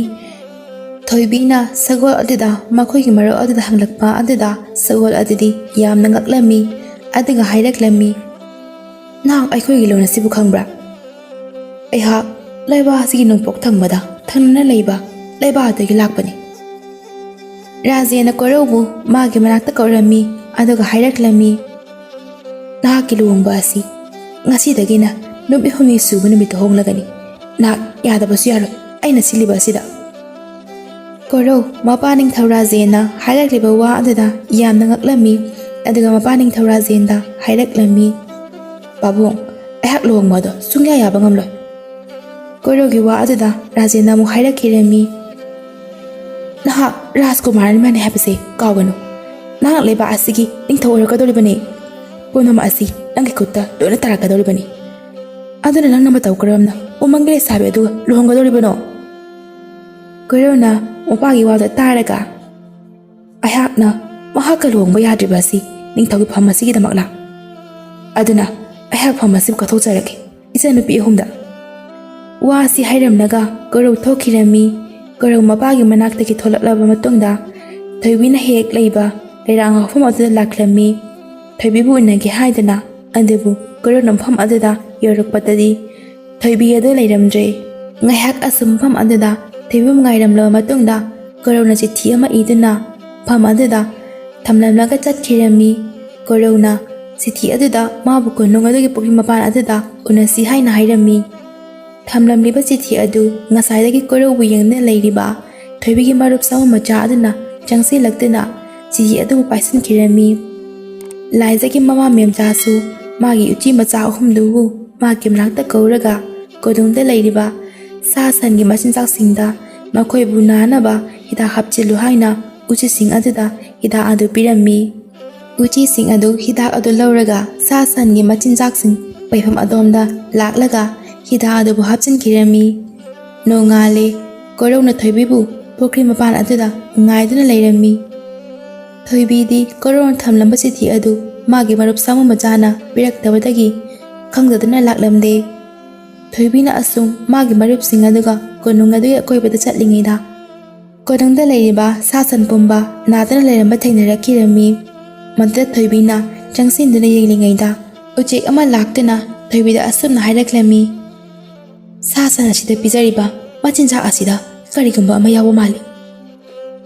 ꯊꯣꯏꯕꯤꯅ ꯁꯒꯣꯜ ꯑꯗꯨꯗ ꯃꯈꯣꯏꯒꯤ ꯃꯔꯨꯞ ꯑꯗꯨꯗ ꯍꯪꯂꯛꯄ ꯑꯗꯨꯗ ꯁꯒꯣꯜ ꯑꯗꯨꯗꯤ ꯌꯥꯝꯅ ꯉꯛꯂꯝꯃꯤ꯫ ꯑꯗꯨꯒ ꯍꯥꯏꯔꯛꯂꯝꯃꯤ, "ꯅꯍꯥꯛ ꯑꯩꯈꯣꯏꯒꯤ ꯂꯣꯟ ꯑꯁꯤꯕꯨ ꯈꯪꯕ꯭ꯔꯥ?" "ꯑꯩꯍꯥꯛ ꯂꯩꯕꯥꯛ ꯑꯁꯤꯒꯤ ꯅꯣꯡꯄꯣꯛ ꯊꯪꯕꯗ ꯊꯪꯅꯅ ꯂꯩꯕ ꯂꯩꯕꯥꯛ ꯑꯗꯨꯗꯒꯤ ꯂꯥꯛꯄꯅꯤ"꯫ ꯔꯥꯖꯦꯟꯅ ꯀꯣꯔꯧꯕꯨ ꯃꯥꯒꯤ ꯃꯅꯥꯛꯇ ꯀꯧꯔꯝꯃꯤ, ꯑꯗꯨꯒ ꯍꯥꯏꯔꯛꯂꯝꯃꯤ, "ꯅꯍꯥꯛꯀꯤ ꯂꯨꯍꯣꯡꯕ ꯑꯁꯤ ꯉꯁꯤꯗꯒꯤꯅ ꯅꯨꯃꯤꯠ ꯍꯨꯝꯅꯤ ꯁꯨꯕ ꯅꯨꯃꯤꯠꯇ ꯍꯣꯡꯂꯒꯅꯤ꯫ ꯅꯍꯥꯛ ꯌꯥꯗꯕꯁꯨ ꯌꯥꯔꯣꯏ, ꯑꯩꯅ ꯁꯤꯜꯂꯤꯕ ꯑꯁꯤꯗ"꯫ ꯀꯣꯔꯧ ꯃꯄꯥ ꯅꯤꯡꯊꯧ ꯔꯥꯖꯦꯟꯅ ꯍꯥꯏꯔꯛꯂꯤꯕ ꯋꯥ ꯑꯗꯨꯗ ꯌꯥꯝꯅ ꯉꯛꯂꯝꯃꯤ, ꯑꯗꯨꯒ ꯃꯄꯥ ꯅꯤꯡꯊꯧ ꯔꯥꯖꯦꯟꯗ ꯍꯥꯏꯔꯛꯂꯝꯃꯤ, "ꯄꯥꯕꯨꯡ, ꯑꯩꯍꯥꯛ ꯂꯨꯍꯣꯡꯕ ꯑꯗꯣ ꯁꯨꯡꯌꯥ ꯌꯥꯕ ꯉꯝꯂꯣꯏ"꯫ ꯀꯣꯔꯧꯒꯤ ꯋꯥ ꯑꯗꯨꯗ ꯔꯥꯖꯦꯟꯅ ꯑꯃꯨꯛ ꯍꯥꯏꯔꯛꯈꯤꯔꯝꯃꯤ, "ꯅꯍꯥꯛ ꯔꯥꯖꯀꯨꯃꯥꯔ ꯑꯃꯅꯤ ꯍꯥꯏꯕꯁꯦ ꯀꯥꯎꯒꯅꯨ꯫ ꯅꯍꯥꯛ ꯂꯩꯕꯥꯛ ꯑꯁꯤꯒꯤ ꯅꯤꯡꯊꯧ ꯑꯣꯏꯔꯛꯀꯗꯧꯔꯤꯕꯅꯤ꯫ ꯄꯨꯝꯅꯃꯛ ꯑꯁꯤ ꯅꯪꯒꯤ ꯈꯨꯠꯇ ꯂꯣꯏꯅ ꯇꯥꯔꯛꯀꯗꯧꯔꯤꯕꯅꯤ꯫ ꯑꯗꯨꯅ ꯅꯪꯅ ꯃꯇꯧ ꯀꯔꯝꯅ ꯎꯃꯪꯒꯤ ꯂꯩꯁꯥꯕꯤ ꯑꯗꯨꯒ ꯂꯨꯍꯣꯡꯒꯗꯧꯔꯤꯕꯅꯣ?" ꯀꯣꯔꯧꯅ ꯃꯄꯥꯒꯤ ꯋꯥꯗꯨ ꯇꯥꯔꯒ, "ꯑꯩꯍꯥꯛꯅ ꯃꯍꯥꯛꯀ ꯂꯨꯍꯣꯡꯕ ꯌꯥꯗ꯭ꯔꯤꯕ ꯑꯁꯤ ꯅꯤꯡꯊꯧꯒꯤ ꯐꯝ ꯑꯁꯤꯒꯤꯗꯃꯛꯂꯥ? ꯑꯗꯨꯅ ꯑꯩꯍꯥꯛ ꯐꯝ ꯑꯁꯤꯕꯨ ꯀꯠꯊꯣꯛꯆꯔꯒꯦ ꯏꯆꯟꯅꯨꯄꯤ ꯑꯍꯨꯝꯗ"꯫ ꯋꯥ ꯑꯁꯤ ꯍꯥꯏꯔꯝꯂꯒ ꯀꯣꯔꯧ ꯊꯣꯛꯈꯤꯔꯝꯃꯤ꯫ ꯀꯣꯔꯧ ꯃꯄꯥꯒꯤ ꯃꯅꯥꯛꯇꯒꯤ ꯊꯣꯛꯂꯛꯂꯕ ꯃꯇꯨꯡꯗ ꯊꯣꯏꯕꯤꯅ ꯍꯦꯛ ꯂꯩꯕ ꯂꯩꯔꯥꯡ ꯍꯧꯐꯝ ꯑꯗꯨꯗ ꯂꯥꯛꯂꯝꯃꯤ꯫ ꯊꯣꯏꯕꯤꯕꯨ ꯎꯅꯒꯦ ꯍꯥꯏꯗꯅ꯫ ꯑꯗꯨꯕꯨ ꯀꯣꯔꯧꯅ ꯃꯐꯝ ꯑꯗꯨꯗ ꯌꯧꯔꯛꯄꯗꯗꯤ ꯊꯣꯏꯕꯤ ꯑꯗꯨ ꯂꯩꯔꯝꯗ꯭ꯔꯦ꯫ ꯉꯥꯏꯍꯥꯛ ꯑꯁꯨꯝ ꯃꯐꯝ ꯑꯗꯨꯗ ꯊꯣꯏꯕꯤꯕꯨ ꯉꯥꯏꯔꯝꯂꯕ ꯃꯇꯨꯡꯗ ꯀꯣꯔꯧꯅ ꯆꯤꯊꯤ ꯑꯃ ꯏꯗꯨꯅ ꯃꯐꯝ ꯑꯗꯨꯗ ꯊꯝꯂꯝꯂꯒ ꯆꯠꯈꯤꯔꯝꯃꯤ꯫ ꯀꯣꯔꯧꯅ ꯆꯤꯊꯤ ꯑꯗꯨꯗ ꯃꯥꯕꯨ ꯀꯣꯅꯨꯡ ꯑꯗꯨꯒꯤ ꯄꯨꯈ꯭ꯔꯤ ꯃꯄꯥꯟ ꯑꯗꯨꯗ ꯎꯅꯁꯤ ꯍꯥꯏꯅ ꯍꯥꯏꯔꯝꯃꯤ꯫ ꯊꯝꯂꯝꯂꯤꯕ ꯆꯤꯊꯤ ꯑꯗꯨ ꯉꯁꯥꯏꯗꯒꯤ ꯀꯣꯔꯧꯕꯨ ꯌꯦꯡꯗꯨꯅ ꯂꯩꯔꯤꯕ ꯊꯣꯏꯕꯤꯒꯤ ꯃꯔꯨꯞ ꯁꯥꯃꯨ ꯃꯆꯥ ꯑꯗꯨꯅ ꯆꯪꯁꯤꯜꯂꯛꯇꯨꯅ ꯆꯤꯊꯤ ꯑꯗꯨꯕꯨ ꯄꯥꯏꯁꯤꯟꯈꯤꯔꯝꯃꯤ꯫ ꯂꯥꯏꯖꯒꯤ ꯃꯃꯥ ꯃꯦꯝꯆꯥꯁꯨ ꯃꯥꯒꯤ ꯎꯆꯤ ꯃꯆꯥ ꯑꯍꯨꯝꯗꯨꯕꯨ ꯃꯥꯒꯤ ꯃꯅꯥꯛꯇ ꯀꯧꯔꯒ ꯀꯣꯅꯨꯡꯗ ꯂꯩꯔꯤꯕ ꯁꯥ ꯁꯟꯒꯤ ꯃꯆꯤꯟꯖꯥꯛꯁꯤꯡꯗ ꯃꯈꯣꯏꯕꯨ ꯅꯥꯅꯕ ꯍꯤꯗꯥꯛ ꯍꯥꯞꯆꯤꯜꯂꯨ ꯍꯥꯏꯅ ꯎꯆꯤꯁꯤꯡ ꯑꯗꯨꯗ ꯍꯤꯗꯥꯛ ꯑꯗꯨ ꯄꯤꯔꯝꯃꯤ꯫ ꯎꯆꯤꯁꯤꯡ ꯑꯗꯨ ꯍꯤꯗꯥꯛ ꯑꯗꯨ ꯂꯧꯔꯒ ꯁꯥ ꯁꯟꯒꯤ ꯃꯆꯤꯟꯖꯥꯛꯁꯤꯡ ꯄꯩꯐꯝ ꯑꯗꯣꯝꯗ ꯂꯥꯛꯂꯒ ꯍꯤꯗꯥꯛ ꯑꯗꯨꯕꯨ ꯍꯥꯞꯆꯤꯟꯈꯤꯔꯝꯃꯤ꯫ ꯅꯣꯡꯉꯥꯜꯂꯦ꯫ ꯀꯣꯔꯧꯅ ꯊꯣꯏꯕꯤꯕꯨ ꯄꯨꯈ꯭ꯔꯤ ꯃꯄꯥꯟ ꯑꯗꯨꯗ ꯉꯥꯏꯗꯨꯅ ꯂꯩꯔꯝꯃꯤ꯫ ꯊꯣꯏꯕꯤꯗꯤ ꯀꯣꯔꯧꯅ ꯊꯝꯂꯝꯕ ꯆꯤꯊꯤ ꯑꯗꯨ ꯃꯥꯒꯤ ꯃꯔꯨꯞ ꯁꯥꯃꯨ ꯃꯆꯥꯅ ꯄꯤꯔꯛꯇꯕꯗꯒꯤ ꯈꯪꯖꯗꯨꯅ ꯂꯥꯛꯂꯝꯗꯦ꯫ ꯊꯣꯏꯕꯤꯅ ꯑꯁꯨꯝ ꯃꯥꯒꯤ ꯃꯔꯨꯞꯁꯤꯡ ꯑꯗꯨꯒ ꯀꯣꯅꯨꯡ ꯑꯗꯨꯒꯤ ꯑꯀꯣꯏꯕꯗ ꯆꯠꯂꯤꯉꯩꯗ ꯀꯣꯅꯨꯡꯗ ꯂꯩꯔꯤꯕ ꯁꯥ ꯁꯟ ꯄꯨꯝꯕ ꯅꯥꯗꯨꯅ ꯂꯩꯔꯝꯕ ꯊꯦꯡꯅꯔꯛꯈꯤꯔꯝꯃꯤ꯫ ꯃꯗꯨꯗ ꯊꯣꯏꯕꯤꯅ ꯆꯪꯁꯤꯟꯗꯨꯅ ꯌꯦꯡꯂꯤꯉꯩꯗ ꯎꯆꯦꯛ ꯑꯃ ꯂꯥꯛꯇꯨꯅ ꯊꯣꯏꯕꯤꯗ ꯑꯁꯨꯝꯅ ꯍꯥꯏꯔꯛꯂꯝꯃꯤ, "ꯁꯥ ꯁꯟ ꯑꯁꯤꯗ ꯄꯤꯖꯔꯤꯕ ꯃꯆꯤꯟꯖꯥꯛ ꯑꯁꯤꯗ ꯀꯔꯤꯒꯨꯝꯕ ꯑꯃ ꯌꯥꯎꯕ ꯃꯥꯜꯂꯤ꯫"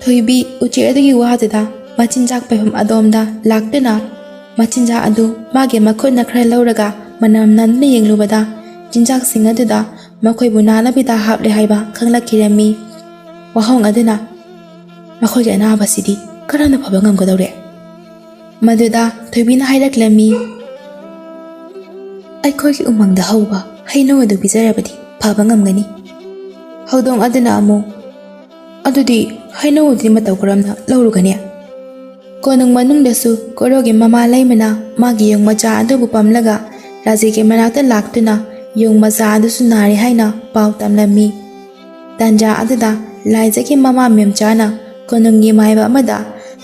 ꯊꯣꯏꯕꯤ ꯎꯆꯦꯛ ꯑꯗꯨꯒꯤ ꯋꯥꯗꯨꯗ ꯃꯆꯤꯟꯖꯥꯛ ꯄꯩꯐꯝ ꯑꯗꯣꯝꯗ ꯂꯥꯛꯇꯨꯅ ꯃꯆꯤꯟꯖꯥꯛ ꯑꯗꯨ ꯃꯥꯒꯤ ꯃꯈꯨꯠꯅ ꯈꯔ ꯂꯧꯔꯒ ꯃꯅꯝ ꯅꯝꯗꯨꯅ ꯌꯦꯡꯂꯨꯕꯗ ꯆꯤꯟꯖꯥꯛꯁꯤꯡ ꯑꯗꯨꯗ ꯃꯈꯣꯏꯕꯨ ꯅꯥꯅꯕ ꯍꯤꯗꯥꯛ ꯍꯥꯞꯂꯦ ꯍꯥꯏꯕ ꯈꯪꯂꯛꯈꯤꯔꯝꯃꯤ꯫ ꯋꯥꯍꯣꯡ ꯑꯗꯨꯅ, "ꯃꯈꯣꯏꯒꯤ ꯑꯅꯥꯕꯁꯤꯗꯤ ꯀꯔꯝꯅ ꯐꯕ ꯉꯝꯒꯗꯧꯔꯦ?" ꯃꯗꯨꯗ ꯊꯣꯏꯕꯤꯅ ꯍꯥꯏꯔꯛꯂꯝꯃꯤ, "ꯑꯩꯈꯣꯏꯒꯤ ꯎꯃꯪꯗ ꯍꯧꯕ ꯍꯩꯅꯧ ꯑꯗꯨ ꯄꯤꯖꯔꯕꯗꯤ ꯐꯕ ꯉꯝꯒꯅꯤ꯫" ꯍꯧꯗꯣꯡ ꯑꯗꯨꯅ ꯑꯃꯨꯛ, "ꯑꯗꯨꯗꯤ ꯍꯩꯅꯧ ꯑꯗꯨꯗꯤ ꯃꯇꯧ ꯀꯔꯝꯅ ꯂꯧꯔꯨꯒꯅꯤ?" ꯀꯣꯅꯨꯡ ꯃꯅꯨꯡꯗꯁꯨ ꯀꯣꯔꯧꯒꯤ ꯃꯃꯥ ꯂꯩꯃꯅ ꯃꯥꯒꯤ ꯌꯣꯡ ꯃꯆꯥ ꯑꯗꯨꯕꯨ ꯄꯝꯂꯒ ꯔꯥꯖꯦꯒꯤ ꯃꯅꯥꯛꯇ ꯂꯥꯛꯇꯨꯅ ꯌꯣꯡ ꯃꯆꯥ ꯑꯗꯨꯁꯨ ꯅꯥꯔꯦ ꯍꯥꯏꯅ ꯄꯥꯎ ꯇꯝꯂꯝꯃꯤ꯫ ꯇꯥꯟꯖꯥ ꯑꯗꯨꯗ ꯂꯥꯏꯖꯒꯤ ꯃꯃꯥ ꯃꯦꯝꯆꯥꯅ ꯀꯣꯅꯨꯡꯒꯤ ꯃꯥꯏꯕ ꯑꯃꯗ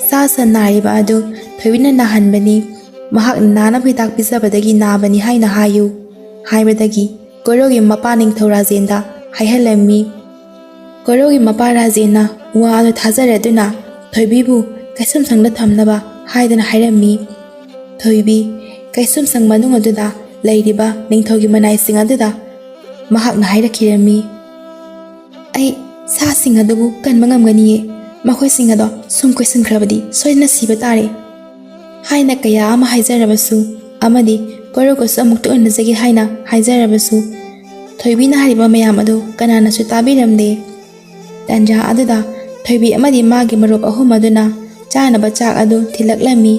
ꯁꯥ ꯁꯟ ꯅꯥꯔꯤꯕ ꯑꯗꯨ ꯊꯣꯏꯕꯤꯅ ꯅꯥꯍꯟꯕꯅꯤ, ꯃꯍꯥꯛꯅ ꯅꯥꯅꯕ ꯍꯤꯗꯥꯛ ꯄꯤꯖꯕꯗꯒꯤ ꯅꯥꯕꯅꯤ ꯍꯥꯏꯅ ꯍꯥꯏꯌꯨ ꯍꯥꯏꯕꯗꯒꯤ ꯀꯣꯔꯧꯒꯤ ꯃꯄꯥ ꯅꯤꯡꯊꯧ ꯔꯥꯖꯦꯟꯗ ꯍꯥꯏꯍꯜꯂꯝꯃꯤ꯫ ꯀꯣꯔꯧꯒꯤ ꯃꯄꯥ ꯔꯥꯖꯦꯟꯅ ꯋꯥ ꯑꯗꯨ ꯊꯥꯖꯔꯗꯨꯅ ꯊꯣꯏꯕꯤꯕꯨ ꯀꯩꯁꯨꯝꯁꯪꯗ ꯊꯝꯅꯕ ꯍꯥꯏꯗꯨꯅ ꯍꯥꯏꯔꯝꯃꯤ꯫ ꯊꯣꯏꯕꯤ ꯀꯩꯁꯨꯝꯁꯪ ꯃꯅꯨꯡ ꯑꯗꯨꯗ ꯂꯩꯔꯤꯕ ꯅꯤꯡꯊꯧꯒꯤ ꯃꯅꯥꯏꯁꯤꯡ ꯑꯗꯨꯗ ꯃꯍꯥꯛꯅ ꯍꯥꯏꯔꯛꯈꯤꯔꯝꯃꯤ, "ꯑꯩ ꯁꯥꯁꯤꯡ ꯑꯗꯨꯕꯨ ꯀꯟꯕ ꯉꯝꯒꯅꯤꯌꯦ꯫ ꯃꯈꯣꯏꯁꯤꯡ ꯑꯗꯣ ꯁꯨꯝ ꯀꯣꯏꯁꯤꯟꯈ꯭ꯔꯕꯗꯤ ꯁꯣꯏꯗꯅ ꯁꯤꯕ ꯇꯥꯔꯦ" ꯍꯥꯏꯅ ꯀꯌꯥ ꯑꯃ ꯍꯥꯏꯖꯔꯕꯁꯨ ꯑꯃꯗꯤ ꯀꯣꯔꯧꯒꯁꯨ ꯑꯃꯨꯛꯇ ꯎꯅꯖꯒꯦ ꯍꯥꯏꯅ ꯍꯥꯏꯖꯔꯕꯁꯨ ꯊꯣꯏꯕꯤꯅ ꯍꯥꯏꯔꯤꯕ ꯃꯌꯥꯝ ꯑꯗꯨ ꯀꯅꯥꯅꯁꯨ ꯇꯥꯕꯤꯔꯝꯗꯦ꯫ ꯇꯥꯟꯖꯥ ꯑꯗꯨꯗ ꯊꯣꯏꯕꯤ ꯑꯃꯗꯤ ꯃꯥꯒꯤ ꯃꯔꯨꯞ ꯑꯍꯨꯝ ꯑꯗꯨꯅ ꯆꯥꯅꯕ ꯆꯥꯛ ꯑꯗꯨ ꯊꯤꯜꯂꯛꯂꯝꯃꯤ꯫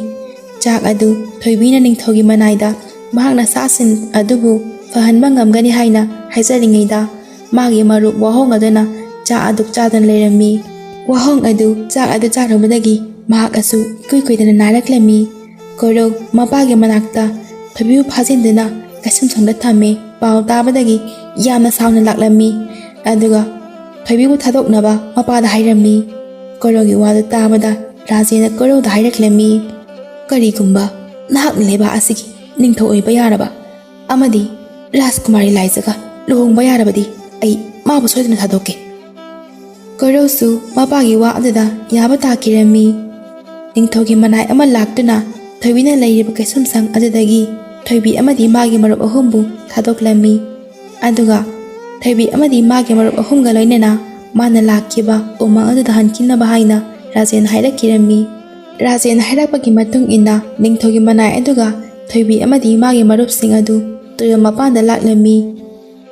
ꯆꯥꯛ ꯑꯗꯨ ꯊꯣꯏꯕꯤꯅ ꯅꯤꯡꯊꯧꯒꯤ ꯃꯅꯥꯏꯗ ꯃꯍꯥꯛꯅ ꯁꯥꯁꯤꯡ ꯑꯗꯨꯕꯨ ꯐꯍꯟꯕ ꯉꯝꯒꯅꯤ ꯍꯥꯏꯅ ꯍꯥꯏꯖꯔꯤꯉꯩꯗ, ꯃꯥꯒꯤ ꯃꯔꯨꯞ ꯋꯥꯍꯣꯡ ꯑꯗꯨꯅ ꯆꯥꯛ ꯑꯗꯨ ꯆꯥꯗꯨꯅ ꯂꯩꯔꯝꯃꯤ꯫ ꯋꯥꯍꯣꯡ ꯑꯗꯨ ꯆꯥꯛ ꯑꯗꯨ ꯆꯥꯔꯨꯕꯗꯒꯤ ꯃꯍꯥꯛ ꯑꯁꯨ ꯏꯀꯨꯏ ꯀꯨꯏꯗꯅ ꯅꯥꯔꯛꯂꯝꯃꯤ꯫ ꯀꯣꯏꯔꯧ ꯃꯄꯥꯒꯤ ꯃꯅꯥꯛꯇ ꯊꯣꯏꯕꯤꯕꯨ ꯐꯥꯖꯤꯟꯗꯨꯅ ꯀꯩꯁꯨꯝꯁꯪꯗ ꯊꯝꯃꯤ꯫ ꯄꯥꯎ ꯇꯥꯕꯗꯒꯤ ꯌꯥꯝꯅ ꯁꯥꯎꯅ ꯂꯥꯛꯂꯝꯃꯤ꯫ ꯑꯗꯨꯒ ꯊꯣꯏꯕꯤꯕꯨ ꯊꯥꯗꯣꯛꯅꯕ ꯃꯄꯥꯗ ꯍꯥꯏꯔꯝꯃꯤ꯫ ꯀꯣꯏꯔꯧꯒꯤ ꯋꯥꯗꯨ ꯇꯥꯕꯗ ꯔꯥꯖꯦꯅ ꯀꯣꯏꯔꯧꯗ ꯍꯥꯏꯔꯛꯂꯝꯃꯤ, "ꯀꯔꯤꯒꯨꯝꯕ ꯅꯍꯥꯛꯅ ꯂꯩꯕꯥꯛ ꯑꯁꯤꯒꯤ ꯅꯤꯡꯊꯧ ꯑꯣꯏꯕ ꯌꯥꯔꯕ ꯑꯃꯗꯤ ꯔꯥꯖꯀꯨꯃꯥꯔꯤ ꯂꯥꯏꯖꯒ ꯂꯨꯍꯣꯡꯕ ꯌꯥꯔꯕꯗꯤ ꯑꯩ ꯃꯥꯕꯨ ꯁꯣꯏꯗꯅ ꯊꯥꯗꯣꯛꯀꯦ꯫" ꯀꯣꯏꯔꯧꯁꯨ ꯃꯄꯥꯒꯤ ꯋꯥ ꯑꯗꯨꯗ ꯌꯥꯕ ꯇꯥꯈꯤꯔꯝꯃꯤ꯫ ꯅꯤꯡꯊꯧꯒꯤ ꯃꯅꯥꯏ ꯑꯃ ꯂꯥꯛꯇꯨꯅ ꯊꯣꯏꯕꯤꯅ ꯂꯩꯔꯤꯕ ꯀꯩꯁꯨꯝꯁꯪ ꯑꯗꯨꯗꯒꯤ ꯊꯣꯏꯕꯤ ꯑꯃꯗꯤ ꯃꯥꯒꯤ ꯃꯔꯨꯞ ꯑꯍꯨꯝꯕꯨ ꯊꯥꯗꯣꯛꯂꯝꯃꯤ꯫ ꯑꯗꯨꯒ ꯊꯣꯏꯕꯤ ꯑꯃꯗꯤ ꯃꯥꯒꯤ ꯃꯔꯨꯞ ꯑꯍꯨꯝꯒ ꯂꯣꯏꯅꯅ ꯃꯥꯅ ꯂꯥꯛꯈꯤꯕ ꯎꯃꯪ ꯑꯗꯨꯗ ꯍꯟꯈꯤꯅꯕ ꯍꯥꯏꯅ ꯔꯥꯖꯦꯟ ꯍꯥꯏꯔꯛꯈꯤꯔꯝꯃꯤ꯫ ꯔꯥꯖꯦꯟ ꯍꯥꯏꯔꯛꯄꯒꯤ ꯃꯇꯨꯡ ꯏꯟꯅ ꯅꯤꯡꯊꯧꯒꯤ ꯃꯅꯥꯏ ꯑꯗꯨꯒ ꯊꯣꯏꯕꯤ ꯑꯃꯗꯤ ꯃꯥꯒꯤ ꯃꯔꯨꯞꯁꯤꯡ ꯑꯗꯨ ꯇꯨꯔꯦꯜ ꯃꯄꯥꯟꯗ ꯂꯥꯛꯂꯝꯃꯤ꯫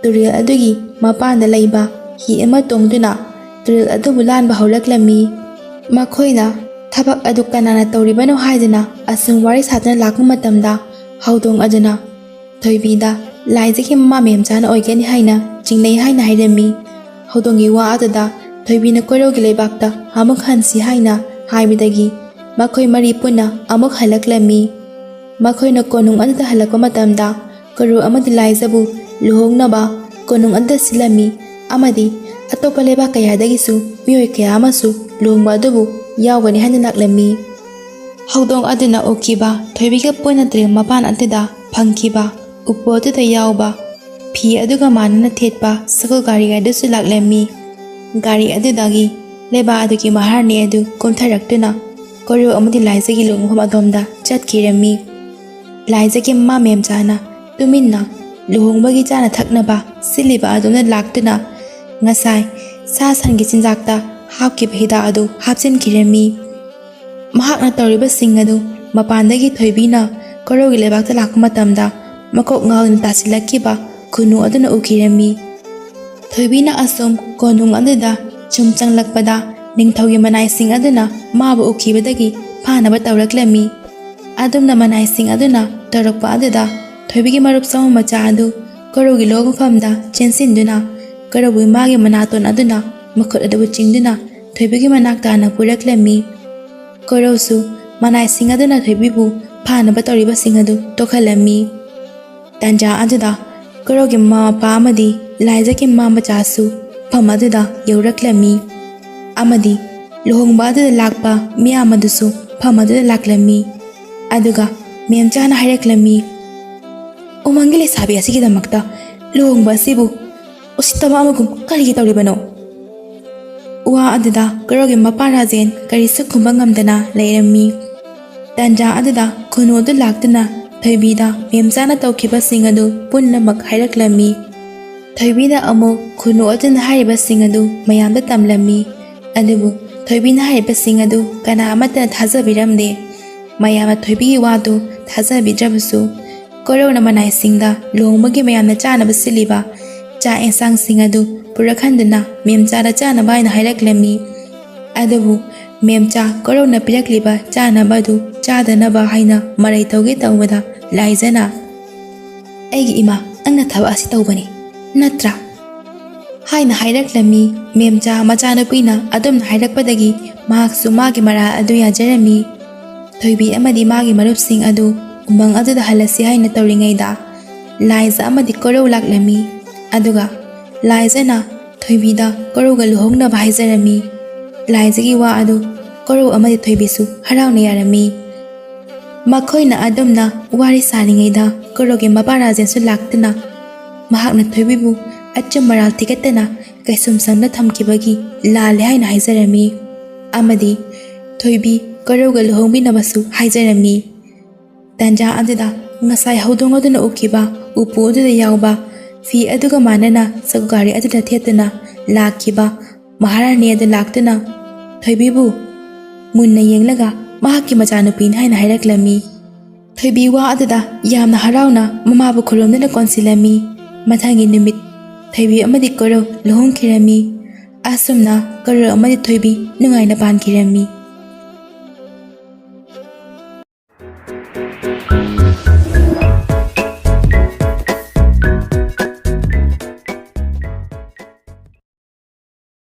ꯇꯨꯔꯦꯜ ꯑꯗꯨꯒꯤ ꯃꯄꯥꯟꯗ ꯂꯩꯕ ꯍꯤ ꯑꯃ ꯇꯣꯡꯗꯨꯅ ꯇꯨꯔꯦꯜ ꯑꯗꯨꯕꯨ ꯂꯥꯟꯕ ꯍꯧꯔꯛꯂꯝꯃꯤ꯫ ꯃꯈꯣꯏꯅ ꯊꯕꯛ ꯑꯗꯨ ꯀꯅꯥꯅ ꯇꯧꯔꯤꯕꯅꯣ ꯍꯥꯏꯗꯨꯅ ꯑꯁꯨꯝ ꯋꯥꯔꯤ ꯁꯥꯗꯨꯅ ꯂꯥꯛꯄ ꯃꯇꯝꯗ, ꯍꯧꯗꯣꯡ ꯑꯗꯨꯅ ꯊꯣꯏꯕꯤꯗ ꯂꯥꯏꯖꯒꯤ ꯃꯃꯥ ꯃꯦꯝꯆꯥꯅ ꯑꯣꯏꯒꯅꯤ ꯍꯥꯏꯅ ꯆꯤꯡꯅꯩ ꯍꯥꯏꯅ ꯍꯥꯏꯔꯝꯃꯤ꯫ ꯍꯧꯗꯣꯡꯒꯤ ꯋꯥ ꯑꯗꯨꯗ ꯊꯣꯏꯕꯤꯅ ꯀꯣꯏꯔꯧꯒꯤ ꯂꯩꯕꯥꯛꯇ ꯑꯃꯨꯛ ꯍꯟꯁꯤ ꯍꯥꯏꯅ ꯍꯥꯏꯕꯗꯒꯤ ꯃꯈꯣꯏ ꯃꯔꯤ ꯄꯨꯟꯅ ꯑꯃꯨꯛ ꯍꯜꯂꯛꯂꯝꯃꯤ꯫ ꯃꯈꯣꯏꯅ ꯀꯣꯅꯨꯡ ꯑꯗꯨꯗ ꯍꯜꯂꯛꯄ ꯃꯇꯝꯗ ꯀꯣꯏꯔꯧ ꯑꯃꯗꯤ ꯂꯥꯏꯖꯕꯨ ꯂꯨꯍꯣꯡꯅꯕ ꯀꯣꯅꯨꯡ ꯑꯗꯨꯗ ꯁꯤꯜꯂꯝꯃꯤ ꯑꯃꯗꯤ ꯑꯇꯣꯞꯄ ꯂꯩꯕꯥꯛ ꯀꯌꯥꯗꯒꯤꯁꯨ ꯃꯤꯑꯣꯏ ꯀꯌꯥ ꯑꯃꯁꯨ ꯂꯨꯍꯣꯡꯕ ꯑꯗꯨꯕꯨ ꯌꯥꯎꯒꯅꯤ ꯍꯥꯏꯅ ꯂꯥꯛꯂꯝꯃꯤ꯫ ꯍꯧꯗꯣꯡ ꯑꯗꯨꯅ ꯎꯈꯤꯕ ꯊꯣꯏꯕꯤꯒ ꯄꯨꯟꯅ ꯇꯨꯔꯦꯜ ꯃꯄꯥꯟ ꯑꯗꯨꯗ ꯐꯪꯈꯤꯕ ꯎꯄꯨ ꯑꯗꯨꯗ ꯌꯥꯎꯕ ꯐꯤ ꯑꯗꯨꯒ ꯃꯥꯟꯅꯅ ꯊꯦꯠꯄ ꯁꯒꯣꯜ ꯒꯥꯔꯤ ꯑꯗꯨꯁꯨ ꯂꯥꯛꯂꯝꯃꯤ꯫ ꯒꯥꯔꯤ ꯑꯗꯨꯗꯒꯤ ꯂꯩꯕꯥꯛ ꯑꯗꯨꯒꯤ ꯃꯍꯥꯔꯥꯅꯤ ꯑꯗꯨ ꯀꯨꯝꯊꯔꯛꯇꯨꯅ ꯀꯣꯏꯔꯧ ꯑꯃꯗꯤ ꯂꯥꯏꯖꯒꯤ ꯂꯨꯍꯣꯡꯐꯝ ꯑꯗꯣꯝꯗ ꯆꯠꯈꯤꯔꯝꯃꯤ꯫ ꯂꯥꯏꯖꯒꯤ ꯃꯃꯥ ꯃꯦꯝꯆꯥꯅ ꯇꯨꯃꯤꯟꯅ ꯂꯨꯍꯣꯡꯕꯒꯤ ꯆꯥꯅ ꯊꯛꯅꯕ ꯁꯤꯜꯂꯤꯕ ꯑꯗꯨꯅ ꯂꯥꯛꯇꯨꯅ ꯉꯁꯥꯏ ꯁꯥ ꯁꯟꯒꯤ ꯆꯤꯟꯖꯥꯛꯇ ꯍꯥꯞꯈꯤꯕ ꯍꯤꯗꯥꯛ ꯑꯗꯨ ꯍꯥꯞꯆꯤꯟꯈꯤꯔꯝꯃꯤ꯫ ꯃꯍꯥꯛꯅ ꯇꯧꯔꯤꯕꯁꯤꯡ ꯑꯗꯨ ꯃꯄꯥꯟꯗꯒꯤ ꯊꯣꯏꯕꯤꯅ ꯀꯣꯔꯧꯒꯤ ꯂꯩꯕꯥꯛꯇ ꯂꯥꯛꯄ ꯃꯇꯝꯗ ꯃꯀꯣꯛ ꯉꯥꯎꯗꯨꯅ ꯇꯥꯁꯤꯜꯂꯛꯈꯤꯕ ꯈꯨꯅꯨ ꯑꯗꯨꯅ ꯎꯈꯤꯔꯝꯃꯤ꯫ ꯊꯣꯏꯕꯤꯅ ꯑꯁꯨꯝ ꯀꯣꯅꯨꯡ ꯑꯗꯨꯗ ꯁꯨꯝ ꯆꯪꯂꯛꯄꯗ ꯅꯤꯡꯊꯧꯒꯤ ꯃꯅꯥꯏꯁꯤꯡ ꯑꯗꯨꯅ ꯃꯥꯕꯨ ꯎꯈꯤꯕꯗꯒꯤ ꯐꯥꯅꯕ ꯇꯧꯔꯛꯂꯝꯃꯤ꯫ ꯑꯗꯨꯝꯅ ꯃꯅꯥꯏꯁꯤꯡ ꯑꯗꯨꯅ ꯇꯧꯔꯛꯄ ꯑꯗꯨꯗ ꯊꯣꯏꯕꯤꯒꯤ ꯃꯔꯨꯞ ꯁꯥꯃꯨ ꯃꯆꯥ ꯑꯗꯨ ꯀꯣꯔꯧꯒꯤ ꯂꯨꯍꯣꯡꯐꯝꯗ ꯆꯦꯟꯁꯤꯟꯗꯨꯅ ꯀꯣꯔꯧꯕꯨ ꯃꯥꯒꯤ ꯃꯅꯥꯇꯣꯟ ꯑꯗꯨꯅ ꯃꯈꯨꯠ ꯑꯗꯨꯕꯨ ꯆꯤꯡꯗꯨꯅ ꯊꯣꯏꯕꯤꯒꯤ ꯃꯅꯥꯛ ꯇꯥꯅ ꯄꯨꯔꯛꯂꯝꯃꯤ꯫ ꯀꯣꯔꯧꯁꯨ ꯃꯅꯥꯏꯁꯤꯡ ꯑꯗꯨꯅ ꯊꯣꯏꯕꯤꯕꯨ ꯐꯥꯅꯕ ꯇꯧꯔꯤꯕꯁꯤꯡ ꯑꯗꯨ ꯇꯣꯛꯍꯜꯂꯝꯃꯤ꯫ ꯇꯥꯟꯖꯥ ꯑꯗꯨꯗ ꯀꯣꯔꯧꯒꯤ ꯃꯃꯥ ꯃꯄꯥ ꯑꯃꯗꯤ ꯂꯥꯏꯖꯒꯤ ꯃꯃꯥ ꯃꯆꯥꯁꯨ ꯃꯐꯝ ꯑꯗꯨꯗ ꯌꯧꯔꯛꯂꯝꯃꯤ ꯑꯃꯗꯤ ꯂꯨꯍꯣꯡꯕ ꯑꯗꯨꯗ ꯂꯥꯛꯄ ꯃꯤꯌꯥꯝ ꯑꯗꯨꯁꯨ ꯃꯐꯝ ꯑꯗꯨꯗ ꯂꯥꯛꯂꯝꯃꯤ꯫ ꯑꯗꯨꯒ ꯃꯦꯝꯆꯥꯅ ꯍꯥꯏꯔꯛꯂꯝꯃꯤ, "ꯎꯃꯪꯒꯤ ꯂꯩꯁꯥꯕꯤ ꯑꯁꯤꯒꯤꯗꯃꯛꯇ ꯂꯨꯍꯣꯡꯕ ꯑꯁꯤꯕꯨ ꯎꯁꯤꯠꯇꯕ ꯑꯃꯒꯨꯝ ꯀꯔꯤꯒꯤ ꯇꯧꯔꯤꯕꯅꯣ?" ꯋꯥ ꯑꯗꯨꯗ ꯀꯣꯔꯧꯒꯤ ꯃꯄꯥ ꯔꯥꯖꯦꯟ ꯀꯔꯤꯁꯨ ꯈꯨꯝꯕ ꯉꯝꯗꯅ ꯂꯩꯔꯝꯃꯤ꯫ ꯇꯥꯟꯖꯥ ꯑꯗꯨꯗ ꯈꯨꯅꯨ ꯑꯗꯨ ꯂꯥꯛꯇꯨꯅ ꯊꯣꯏꯕꯤꯗ ꯃꯦꯝꯆꯥꯅ ꯇꯧꯈꯤꯕꯁꯤꯡ ꯑꯗꯨ ꯄꯨꯝꯅꯃꯛ ꯍꯥꯏꯔꯛꯂꯝꯃꯤ꯫ ꯊꯣꯏꯕꯤꯅ ꯑꯃꯨꯛ ꯈꯨꯅꯨ ꯑꯗꯨꯅ ꯍꯥꯏꯔꯤꯕꯁꯤꯡ ꯑꯗꯨ ꯃꯌꯥꯝꯗ ꯇꯝꯂꯝꯃꯤ꯫ ꯑꯗꯨꯕꯨ ꯊꯣꯏꯕꯤꯅ ꯍꯥꯏꯔꯤꯕꯁꯤꯡ ꯑꯗꯨ ꯀꯅꯥ ꯑꯃꯠꯇꯅ ꯊꯥꯖꯕꯤꯔꯝꯗꯦ꯫ ꯃꯌꯥꯝꯅ ꯊꯣꯏꯕꯤꯒꯤ ꯋꯥꯗꯨ ꯊꯥꯖꯕꯤꯗ꯭ꯔꯕꯁꯨ, ꯀꯣꯔꯧꯅ ꯃꯅꯥꯏꯁꯤꯡꯗ ꯂꯨꯍꯣꯡꯕꯒꯤ ꯃꯌꯥꯝꯅ ꯆꯥꯅꯕ ꯁꯤꯜꯂꯤꯕ ꯆꯥꯛ ꯑꯦꯟꯁꯥꯡꯁꯤꯡ ꯑꯗꯨ ꯄꯨꯔꯛꯍꯟꯗꯨꯅ ꯃꯦꯝꯆꯥꯗ ꯆꯥꯅꯕ ꯍꯥꯏꯅ ꯍꯥꯏꯔꯛꯂꯝꯃꯤ꯫ ꯑꯗꯨꯕꯨ ꯃꯦꯝꯆꯥ ꯀꯣꯔꯧꯅ ꯄꯤꯔꯛꯂꯤꯕ ꯆꯥꯅꯕ ꯑꯗꯨ ꯆꯥꯗꯅꯕ ꯍꯥꯏꯅ ꯃꯔꯩ ꯇꯧꯒꯦ ꯇꯧꯕꯗ ꯂꯥꯏꯖꯅ, "ꯑꯩꯒꯤ ꯏꯃꯥ, ꯅꯪꯅ ꯊꯕꯛ ꯑꯁꯤ ꯇꯧꯕꯅꯤ, ꯅꯠꯇ꯭ꯔꯥ?" ꯍꯥꯏꯅ ꯍꯥꯏꯔꯛꯂꯝꯃꯤ꯫ ꯃꯦꯝꯆꯥ ꯃꯆꯥꯅꯨꯄꯤꯅ ꯑꯗꯨꯝꯅ ꯍꯥꯏꯔꯛꯄꯗꯒꯤ ꯃꯍꯥꯛꯁꯨ ꯃꯥꯒꯤ ꯃꯔꯥꯜ ꯑꯗꯨ ꯌꯥꯖꯔꯝꯃꯤ꯫ ꯊꯣꯏꯕꯤ ꯑꯃꯗꯤ ꯃꯥꯒꯤ ꯃꯔꯨꯞꯁꯤꯡ ꯑꯗꯨ ꯎꯃꯪ ꯑꯗꯨꯗ ꯍꯜꯂꯁꯤ ꯍꯥꯏꯅ ꯇꯧꯔꯤꯉꯩꯗ, ꯂꯥꯏꯖ ꯑꯃꯗꯤ ꯀꯣꯔꯧ ꯂꯥꯛꯂꯝꯃꯤ꯫ ꯑꯗꯨꯒ ꯂꯥꯏꯖꯅ ꯊꯣꯏꯕꯤꯗ ꯀꯣꯔꯧꯒ ꯂꯨꯍꯣꯡꯅꯕ ꯍꯥꯏꯖꯔꯝꯃꯤ꯫ ꯂꯥꯏꯖꯒꯤ ꯋꯥ ꯑꯗꯨ ꯀꯣꯔꯧ ꯑꯃꯗꯤ ꯊꯣꯏꯕꯤꯁꯨ ꯍꯔꯥꯎꯅ ꯌꯥꯔꯝꯃꯤ꯫ ꯃꯈꯣꯏꯅ ꯑꯗꯨꯝꯅ ꯋꯥꯔꯤ ꯁꯥꯔꯤꯉꯩꯗ ꯀꯣꯔꯧꯒꯤ ꯃꯄꯥ ꯔꯥꯖꯦꯟꯁꯨ ꯂꯥꯛꯇꯨꯅ ꯃꯍꯥꯛꯅ ꯊꯣꯏꯕꯤꯕꯨ ꯑꯆꯨꯝ ꯃꯔꯥꯜ ꯊꯤꯒꯠꯇꯅ ꯀꯩꯁꯨꯝꯁꯪꯗ ꯊꯝꯈꯤꯕꯒꯤ ꯂꯥꯜꯂꯦ ꯍꯥꯏꯅ ꯍꯥꯏꯖꯔꯝꯃꯤ ꯑꯃꯗꯤ ꯊꯣꯏꯕꯤ ꯀꯣꯔꯧꯒ ꯂꯨꯍꯣꯡꯕꯤꯅꯕꯁꯨ ꯍꯥꯏꯖꯔꯝꯃꯤ꯫ ꯇꯥꯟꯖꯥ ꯑꯗꯨꯗ ꯉꯁꯥꯏ ꯍꯧꯗꯣꯡ ꯑꯗꯨꯅ ꯎꯈꯤꯕ ꯎꯄꯨ ꯑꯗꯨꯗ ꯌꯥꯎꯕ ꯐꯤ ꯑꯗꯨꯒ ꯃꯥꯟꯅꯅ ꯆꯧꯀꯥꯔꯤ ꯑꯗꯨꯗ ꯊꯦꯠꯇꯨꯅ ꯂꯥꯛꯈꯤꯕ ꯃꯍꯥꯔꯥꯅꯤ ꯑꯗꯨ ꯂꯥꯛꯇꯨꯅ ꯊꯣꯏꯕꯤꯕꯨ ꯃꯨꯟꯅ ꯌꯦꯡꯂꯒ ꯃꯍꯥꯛꯀꯤ ꯃꯆꯥꯅꯨꯄꯤꯅꯤ ꯍꯥꯏꯅ ꯍꯥꯏꯔꯛꯂꯝꯃꯤ꯫ ꯊꯣꯏꯕꯤ ꯋꯥ ꯑꯗꯨꯗ ꯌꯥꯝꯅ ꯍꯔꯥꯎꯅ ꯃꯃꯥꯕꯨ ꯈꯨꯔꯨꯝꯗꯨꯅ ꯀꯣꯟꯁꯤꯜꯂꯝꯃꯤ꯫ ꯃꯊꯪꯒꯤ ꯅꯨꯃꯤꯠ ꯊꯣꯏꯕꯤ ꯑꯃꯗꯤ ꯀꯣꯔꯧ ꯂꯨꯍꯣꯡꯈꯤꯔꯝꯃꯤ꯫ ꯑꯁꯨꯝꯅ ꯀꯔꯣꯔ ꯑꯃꯗꯤ ꯊꯣꯏꯕꯤ ꯅꯨꯡꯉꯥꯏꯅ ꯄꯥꯟꯈꯤꯔꯝꯃꯤ꯫